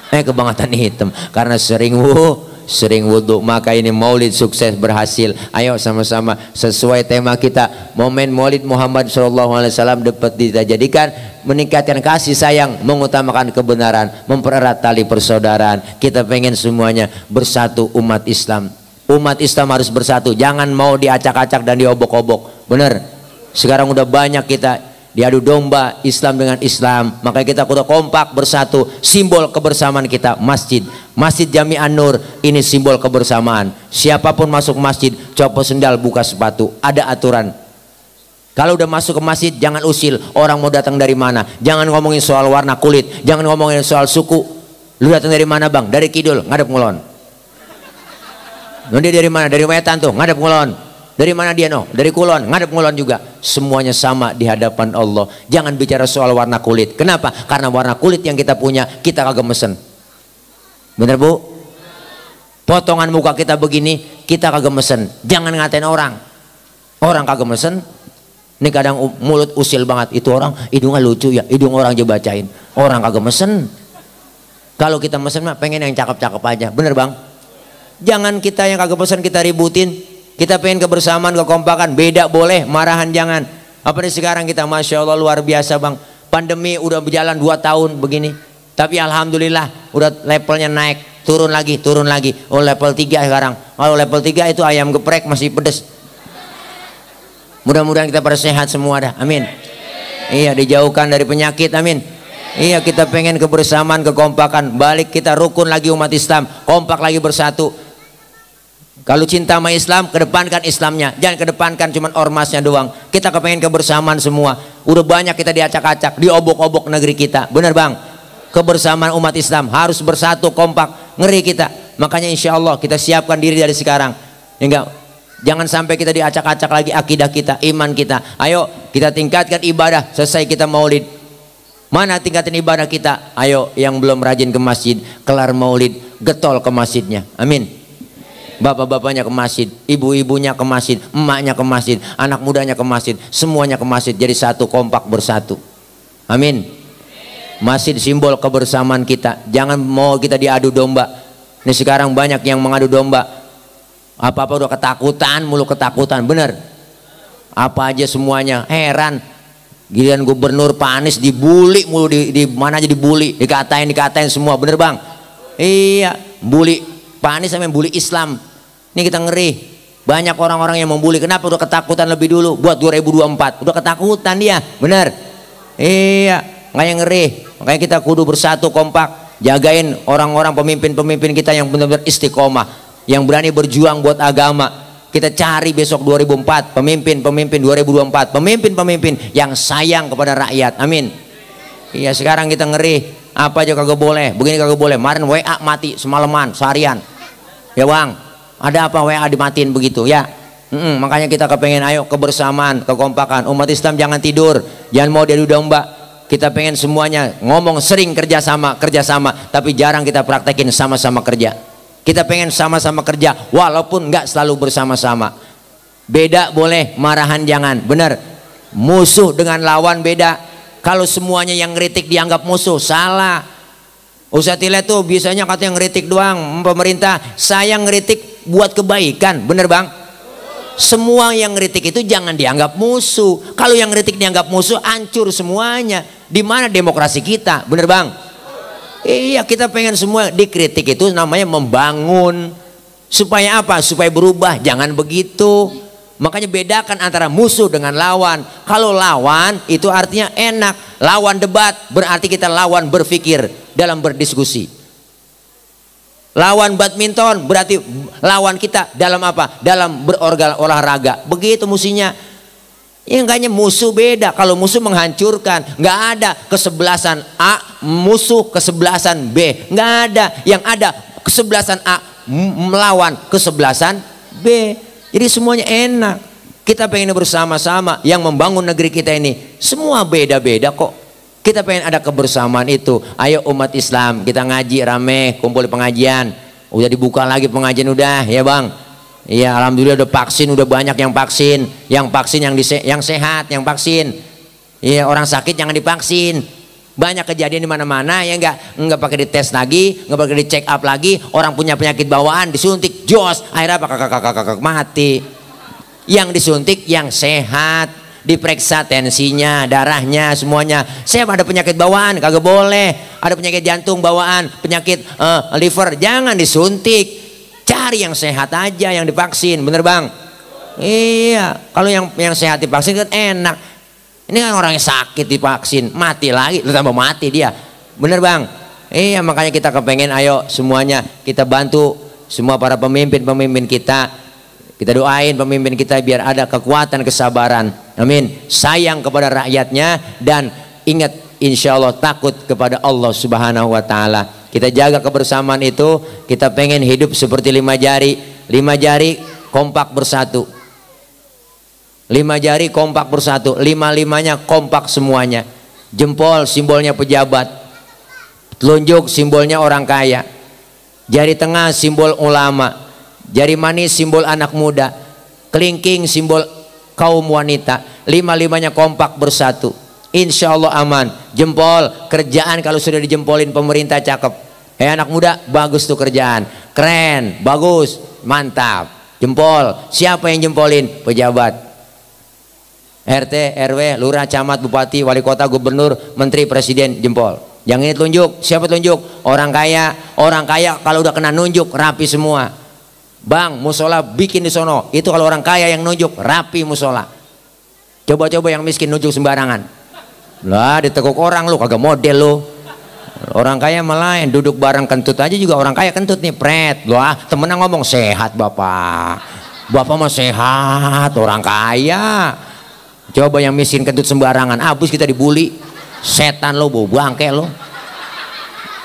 Kebangetan hitam karena sering wudu. Maka ini maulid sukses berhasil. Ayo sama-sama sesuai tema kita, momen maulid Muhammad SAW dapat kita jadikan meningkatkan kasih sayang, mengutamakan kebenaran, mempererat tali persaudaraan. Kita pengen semuanya bersatu umat Islam. Umat Islam harus bersatu, jangan mau diacak-acak dan diobok-obok. Bener, sekarang udah banyak kita diadu domba Islam dengan Islam. Makanya kita kudu kompak bersatu. Simbol kebersamaan kita Masjid Jami An-Nur, ini simbol kebersamaan. Siapapun masuk masjid, copot sendal, buka sepatu, ada aturan. Kalau udah masuk ke masjid jangan usil, orang mau datang dari mana. Jangan ngomongin soal warna kulit, jangan ngomongin soal suku. Lu datang dari mana bang? Dari Kidul, ngadep ngulon. Dia dari mana? Dari Wetan tuh, ngadep ngulon. Dari mana dia no? Dari Kulon, ngadep ngulon juga. Semuanya sama di hadapan Allah. Jangan bicara soal warna kulit. Kenapa? Karena warna kulit yang kita punya kita kagak mesen. Bener bu? Potongan muka kita begini kita kagak mesen. Jangan ngatain orang. Orang kagak mesen. Ini kadang mulut usil banget, itu orang hidungnya lucu ya, hidung orang aja bacain. Orang kagak mesen. Kalau kita mesen mah pengen yang cakep-cakep aja, bener bang? Jangan kita yang kagak mesen kita ributin. Kita pengen kebersamaan, kekompakan, beda boleh, marahan jangan. Apa nih sekarang kita, masya Allah luar biasa bang. Pandemi udah berjalan 2 tahun begini, tapi alhamdulillah udah levelnya naik, turun lagi. Oh level 3 sekarang. Kalau level 3 itu ayam geprek masih pedes. Mudah-mudahan kita pada sehat semua dah, amin. Iya, dijauhkan dari penyakit, amin. Iya, kita pengen kebersamaan, kekompakan, balik kita rukun lagi umat Islam, kompak lagi bersatu. Kalau cinta sama Islam, kedepankan Islamnya, jangan kedepankan cuman ormasnya doang. Kita kepengen kebersamaan semua. Udah banyak kita diacak-acak, diobok-obok negeri kita, bener bang? Kebersamaan umat Islam harus bersatu, kompak, ngeri kita. Makanya insya Allah kita siapkan diri dari sekarang. Enggak. Jangan sampai kita diacak-acak lagi akidah kita, iman kita. Ayo kita tingkatkan ibadah. Selesai kita maulid, mana tingkatin ibadah kita? Ayo yang belum rajin ke masjid, kelar maulid getol ke masjidnya, amin. Bapak-bapaknya ke masjid, ibu-ibunya ke masjid, emaknya ke masjid, anak mudanya ke masjid, semuanya ke masjid. Jadi satu, kompak bersatu, amin. Masjid simbol kebersamaan kita. Jangan mau kita diadu domba. Ini sekarang banyak yang mengadu domba. Apa-apa udah ketakutan, mulu ketakutan, bener. Apa aja semuanya, heran. Giliran gubernur Pak Anies dibully mulu, di mana aja dibully, dikatain semua, bener bang? Iya, bully Pak Anies sampai bully Islam. Ini kita ngeri. Banyak orang-orang yang membuli. Kenapa? Udah ketakutan lebih dulu buat 2024. Udah ketakutan dia, bener. Iya, nggak yang ngeri. Makanya kita kudu bersatu kompak, jagain orang-orang pemimpin-pemimpin kita yang benar-benar istiqomah, yang berani berjuang buat agama. Kita cari besok 2004 pemimpin-pemimpin 2024, pemimpin-pemimpin yang sayang kepada rakyat. Amin. Iya, sekarang kita ngeri, apa aja kagak boleh, begini kagak boleh. Kemarin WA mati semalaman, seharian. Ya bang, ada apa WA dimatiin begitu ya? Makanya kita kepengen ayo kebersamaan, kekompakan. Umat Islam jangan tidur, jangan mau diadu domba. Kita pengen semuanya ngomong sering kerjasama, tapi jarang kita praktekin sama-sama kerja. Kita pengen sama-sama kerja, walaupun nggak selalu bersama-sama. Beda boleh, marahan jangan. Bener, musuh dengan lawan beda. Kalau semuanya yang ngeritik dianggap musuh, salah. Ustadz Tile tuh biasanya katanya ngeritik doang pemerintah. Saya ngeritik buat kebaikan, bener bang? Semua yang ngeritik itu jangan dianggap musuh. Kalau yang ngeritik dianggap musuh, hancur semuanya. Di mana demokrasi kita, bener bang? Iya, kita pengen semua dikritik itu namanya membangun. Supaya apa? Supaya berubah, jangan begitu. Makanya bedakan antara musuh dengan lawan. Kalau lawan itu artinya enak. Lawan debat berarti kita lawan berpikir dalam berdiskusi. Lawan badminton berarti lawan kita dalam apa? Dalam berolahraga. Begitu musinya. Ya enggaknya musuh beda. Kalau musuh menghancurkan, nggak ada kesebelasan A musuh kesebelasan B, nggak ada. Yang ada kesebelasan A melawan kesebelasan B. Jadi semuanya enak. Kita pengen bersama-sama yang membangun negeri kita ini. Semua beda-beda kok. Kita pengen ada kebersamaan itu. Ayo umat Islam, kita ngaji rame, kumpul di pengajian. Udah dibuka lagi pengajian udah, ya bang. Iya, alhamdulillah udah vaksin, udah banyak yang vaksin. Yang vaksin yang sehat, yang vaksin. Iya, orang sakit jangan divaksin. Banyak kejadian di mana-mana ya enggak pakai dites lagi, enggak pakai di check up lagi. Orang punya penyakit bawaan disuntik jos, akhirnya apa kakak mati. Yang disuntik yang sehat, diperiksa tensinya, darahnya, semuanya. Saya ada penyakit bawaan kagak boleh, ada penyakit jantung bawaan, penyakit liver jangan disuntik. Cari yang sehat aja yang divaksin, bener bang? Iya, kalau yang sehat divaksin kan enak. Ini kan orang yang sakit divaksin, mati lagi, tambah mati dia. Bener bang? Iya, makanya kita kepengen ayo semuanya kita bantu semua para pemimpin-pemimpin kita. Kita doain pemimpin kita biar ada kekuatan kesabaran. Amin. Sayang kepada rakyatnya dan ingat insya Allah takut kepada Allah Subhanahu wa ta'ala. Kita jaga kebersamaan itu. Kita pengen hidup seperti 5 jari. 5 jari kompak bersatu. 5 jari kompak bersatu, 5-5-nya kompak semuanya. Jempol simbolnya pejabat, telunjuk simbolnya orang kaya, jari tengah simbol ulama, jari manis simbol anak muda, kelingking simbol kaum wanita. 5-5-nya kompak bersatu, insya Allah aman. Jempol kerjaan kalau sudah dijempolin pemerintah cakep. Anak muda bagus tuh kerjaan, keren, bagus, mantap. Jempol. Siapa yang jempolin? Pejabat. RT, RW, lurah, camat, bupati, wali kota, gubernur, menteri, presiden, jempol. Yang ini telunjuk, siapa telunjuk? Orang kaya. Orang kaya kalau udah kena nunjuk rapi semua. Bang, musola bikin di sono. Itu kalau orang kaya yang nunjuk rapi musola. Coba-coba yang miskin nunjuk sembarangan. Lah ditekuk orang lu kagak model lu. Orang kaya malah yang duduk bareng kentut aja juga orang kaya kentut nih pret. Lah temennya ngomong sehat bapak. Bapak mah sehat, orang kaya. Coba yang miskin kentut sembarangan, habis kita dibully. Setan lo, bau bangke lo.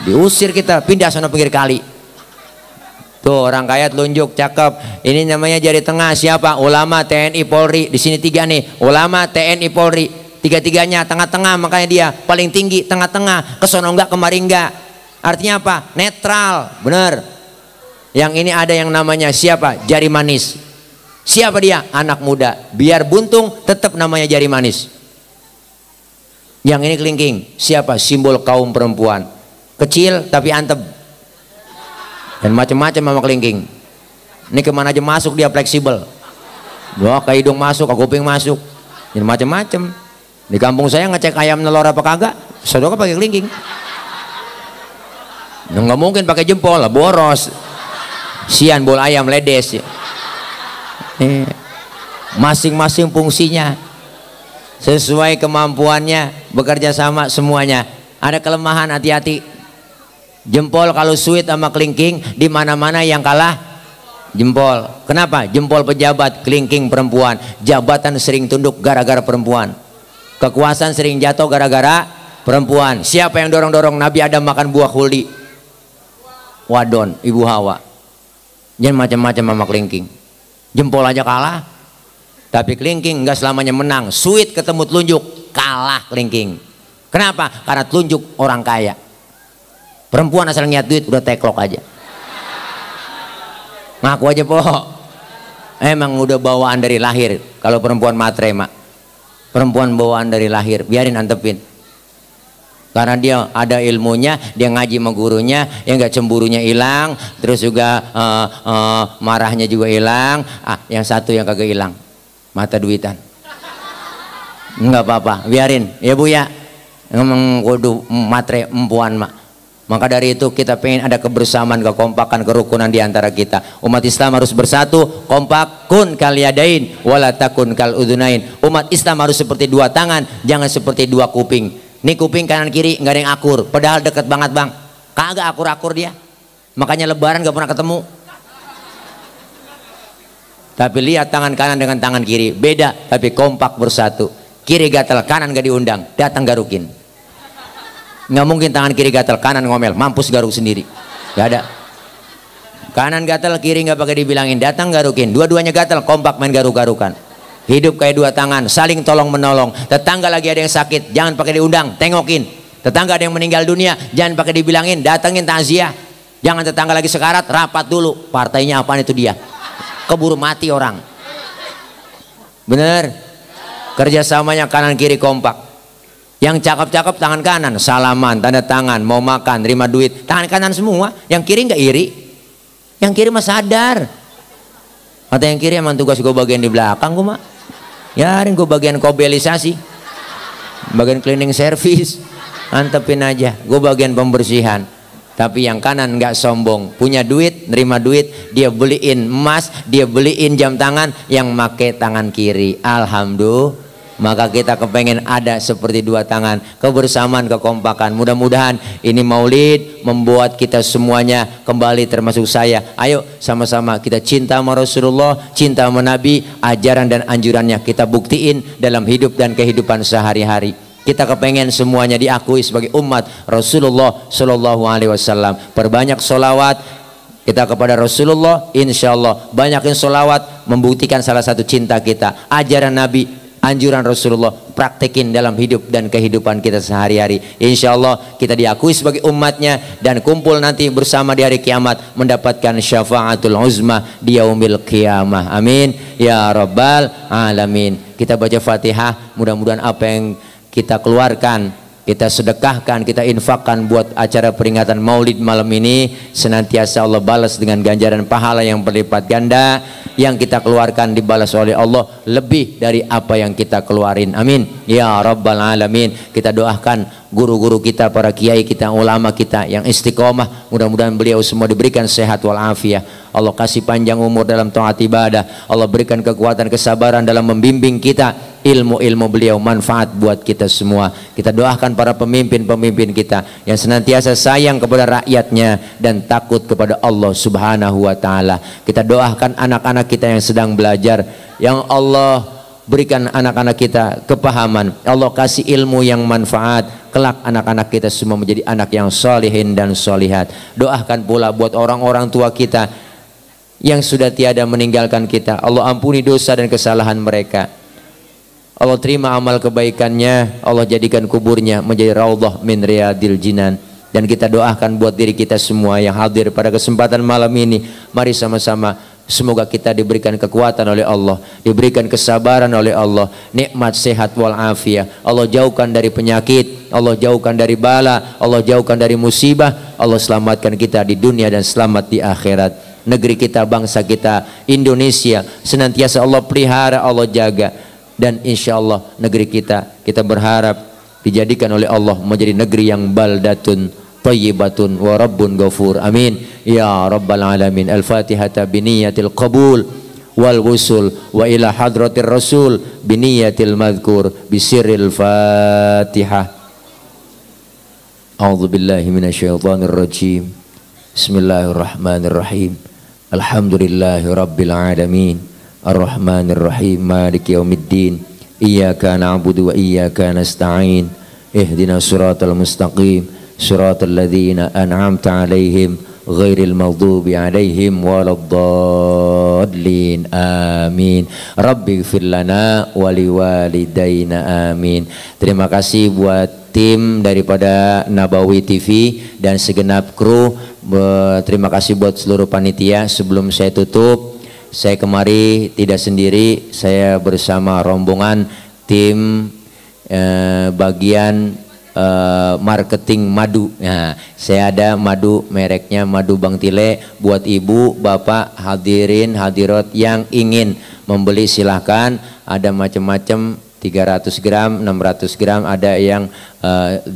Diusir kita, pindah sana pinggir kali. Tuh orang kaya telunjuk, cakep. Ini namanya jari tengah siapa? Ulama, TNI, Polri. Di sini 3 nih. Ulama, TNI, Polri. 3-3-nya tengah-tengah, makanya dia paling tinggi tengah-tengah. Kesono enggak, kemari enggak. Artinya apa? Netral, bener. Yang ini ada yang namanya siapa? Jari manis. Siapa dia? Anak muda. Biar buntung tetap namanya jari manis. Yang ini kelingking. Siapa? Simbol kaum perempuan. Kecil tapi antep. Dan macam-macam sama kelingking. Ini kemana aja masuk dia fleksibel. Wah, ke hidung masuk, ke kuping masuk. Dan macam-macam. Di kampung saya ngecek ayam nelor apa kagak, saudara pakai kelingking. Nggak mungkin pakai jempol lah, boros. Sian bol ayam ledes ya. Masing-masing fungsinya sesuai kemampuannya, bekerja sama semuanya. Ada kelemahan, hati-hati. Jempol kalau suit sama kelingking, di mana-mana yang kalah jempol. Kenapa? Jempol pejabat, kelingking perempuan. Jabatan sering tunduk gara-gara perempuan. Kekuasaan sering jatuh gara-gara perempuan. Siapa yang dorong-dorong Nabi Adam makan buah khuldi? Wadon, Ibu Hawa. Jangan macam-macam sama kelingking. Jempol aja kalah. Tapi kelingking nggak selamanya menang. Suit ketemu telunjuk, kalah kelingking. Kenapa? Karena telunjuk orang kaya. Perempuan asal niat duit udah teklok aja. Ngaku aja po. Emang udah bawaan dari lahir. Kalau perempuan matre mak, perempuan bawaan dari lahir. Biarin antepin. Karena dia ada ilmunya, dia ngaji sama gurunya, yang nggak cemburunya hilang, terus juga marahnya juga hilang. Yang satu yang kagak hilang, mata duitan. Nggak apa-apa, biarin ya Bu ya. Ngomong kudu matre empuan mak. Maka dari itu kita pengen ada kebersamaan, kekompakan, kerukunan di antara kita. Umat Islam harus bersatu, kompak, kun kal yadain wala takun kal udhunain. Umat Islam harus seperti dua tangan, jangan seperti dua kuping. Nih kuping kanan kiri nggak ada yang akur, padahal deket banget bang. Kagak akur-akur dia. Makanya lebaran gak pernah ketemu. Tapi lihat tangan kanan dengan tangan kiri, beda tapi kompak bersatu. Kiri gatal, kanan gak diundang, datang garukin. Nggak mungkin tangan kiri gatal, kanan ngomel, mampus garuk sendiri. Gak ada. Kanan gatal, kiri nggak pakai dibilangin, datang garukin. Dua-duanya gatal, kompak main garuk-garukan. Hidup kayak dua tangan, saling tolong menolong. Tetangga lagi ada yang sakit, jangan pakai diundang, tengokin. Tetangga ada yang meninggal dunia, jangan pakai dibilangin, datangin takziah. Jangan tetangga lagi sekarat, rapat dulu. Partainya apaan itu dia? Keburu mati orang. Bener? Kerjasamanya kanan kiri kompak. Yang cakep-cakep tangan kanan, salaman, tanda tangan, mau makan, terima duit, tangan kanan semua. Yang kiri nggak iri, yang kiri mah sadar. Kata yang kiri emang tugas gue bagian di belakang gue mah. Yarin gue bagian kobelisasi, bagian cleaning service, antepin aja. Gue bagian pembersihan. Tapi yang kanan nggak sombong, punya duit, nerima duit, dia beliin emas, dia beliin jam tangan, yang make tangan kiri. Alhamdulillah. Maka kita kepengen ada seperti dua tangan, kebersamaan, kekompakan. Mudah-mudahan ini maulid membuat kita semuanya kembali, termasuk saya. Ayo sama-sama kita cinta sama Rasulullah, cinta sama Nabi, ajaran dan anjurannya kita buktiin dalam hidup dan kehidupan sehari-hari. Kita kepengen semuanya diakui sebagai umat Rasulullah Shallallahu Alaihi Wasallam. Perbanyak solawat kita kepada Rasulullah, insya Allah banyakin solawat membuktikan salah satu cinta kita. Ajaran Nabi, anjuran Rasulullah, praktekin dalam hidup dan kehidupan kita sehari-hari. Insya Allah kita diakui sebagai umatnya dan kumpul nanti bersama di hari kiamat mendapatkan syafaatul uzma di yaumil qiyamah. Amin ya rabbal alamin. Kita baca Fatihah, mudah-mudahan apa yang kita keluarkan, kita sedekahkan, kita infakkan buat acara peringatan maulid malam ini, senantiasa Allah balas dengan ganjaran pahala yang berlipat ganda. Yang kita keluarkan dibalas oleh Allah lebih dari apa yang kita keluarin. Amin ya rabbal alamin. Kita doakan guru-guru kita, para kiai kita, ulama kita yang istiqomah, mudah-mudahan beliau semua diberikan sehat walafiat. Allah kasih panjang umur dalam taat ibadah. Allah berikan kekuatan, kesabaran dalam membimbing kita. Ilmu-ilmu beliau manfaat buat kita semua. Kita doakan para pemimpin-pemimpin kita yang senantiasa sayang kepada rakyatnya dan takut kepada Allah Subhanahu wa taala. Kita doakan anak-anak kita yang sedang belajar, yang Allah berikan anak-anak kita kepahaman, Allah kasih ilmu yang manfaat, kelak anak-anak kita semua menjadi anak yang solihin dan solihat. Doakan pula buat orang-orang tua kita yang sudah tiada meninggalkan kita, Allah ampuni dosa dan kesalahan mereka. Allah terima amal kebaikannya, Allah jadikan kuburnya menjadi raudhah min riyadil jinan. Dan kita doakan buat diri kita semua yang hadir pada kesempatan malam ini, mari sama-sama semoga kita diberikan kekuatan oleh Allah, diberikan kesabaran oleh Allah, nikmat sehat walafiat. Allah jauhkan dari penyakit, Allah jauhkan dari bala, Allah jauhkan dari musibah, Allah selamatkan kita di dunia dan selamat di akhirat. Negeri kita, bangsa kita Indonesia senantiasa Allah pelihara, Allah jaga. Dan insya Allah negeri kita berharap dijadikan oleh Allah menjadi negeri yang baldatun thayyibatun wa rabbun ghafur. Amin ya rabbal alamin. Al-Fatihah biniyatil qabul wal wusul wa ila hadratir rasul biniyatil madhkur bisirril Fatihah. A'udzu billahi minasyaitonir rajim. Bismillahirrahmanirrahim. Alhamdulillahi rabbil alamin. Arrahmanir rahim. Maliki yaumiddin. Iyyaka na'budu wa iyyaka nasta'in. Ihdinas siratal mustaqim. Siratal ladzina an'amta 'alaihim ghairil maghdubi 'alaihim waladdallin. Amin. Rabbighfir lana wa liwalidayna. Amin. Terima kasih buat tim daripada Nabawi TV dan segenap kru. Terima kasih buat seluruh panitia. Sebelum saya tutup, saya kemari tidak sendiri, saya bersama rombongan tim bagian marketing madu. Nah, saya ada madu, mereknya madu Bang Tile. Buat ibu, bapak, hadirin, hadirat yang ingin membeli silahkan. Ada macam-macam, 300 gram, 600 gram, ada yang 100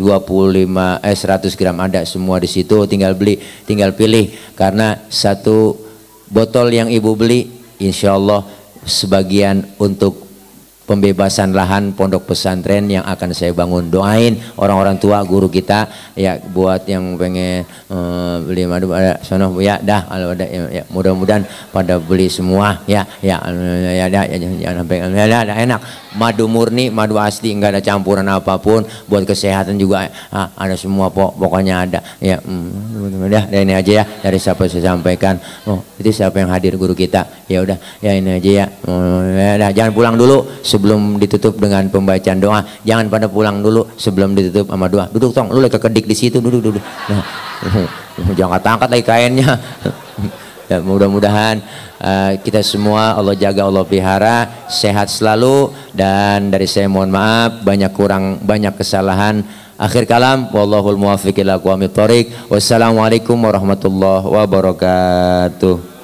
gram, ada semua di situ. Tinggal beli, tinggal pilih. Karena satu botol yang ibu beli, insya Allah sebagian untuk pembebasan lahan pondok pesantren yang akan saya bangun. Doain orang-orang tua guru kita ya, buat yang pengen beli madu ada sono ya, dah kalau ada ya, mudah-mudahan pada beli semua ya jangan sampai ya, enak. Madu murni, madu asli, enggak ada campuran apapun. Buat kesehatan juga ada semua, pokoknya ada ya. Udah ini aja ya dari siapa saya sampaikan. Oh, itu siapa yang hadir guru kita. Ya udah ya ini aja ya. Ya jangan pulang dulu sebelum ditutup dengan pembacaan doa. Jangan pada pulang dulu sebelum ditutup sama doa. Duduk tong, lu lagi kekedik di situ, duduk. Nah, jangan angkat lagi kainnya. Ya, mudah-mudahan kita semua Allah jaga, Allah pelihara, sehat selalu. Dan dari saya mohon maaf banyak kurang, banyak kesalahan. Akhir kalam, wallahul muwaffiq ila aqwamit thoriq. Wassalamualaikum warahmatullahi wabarakatuh.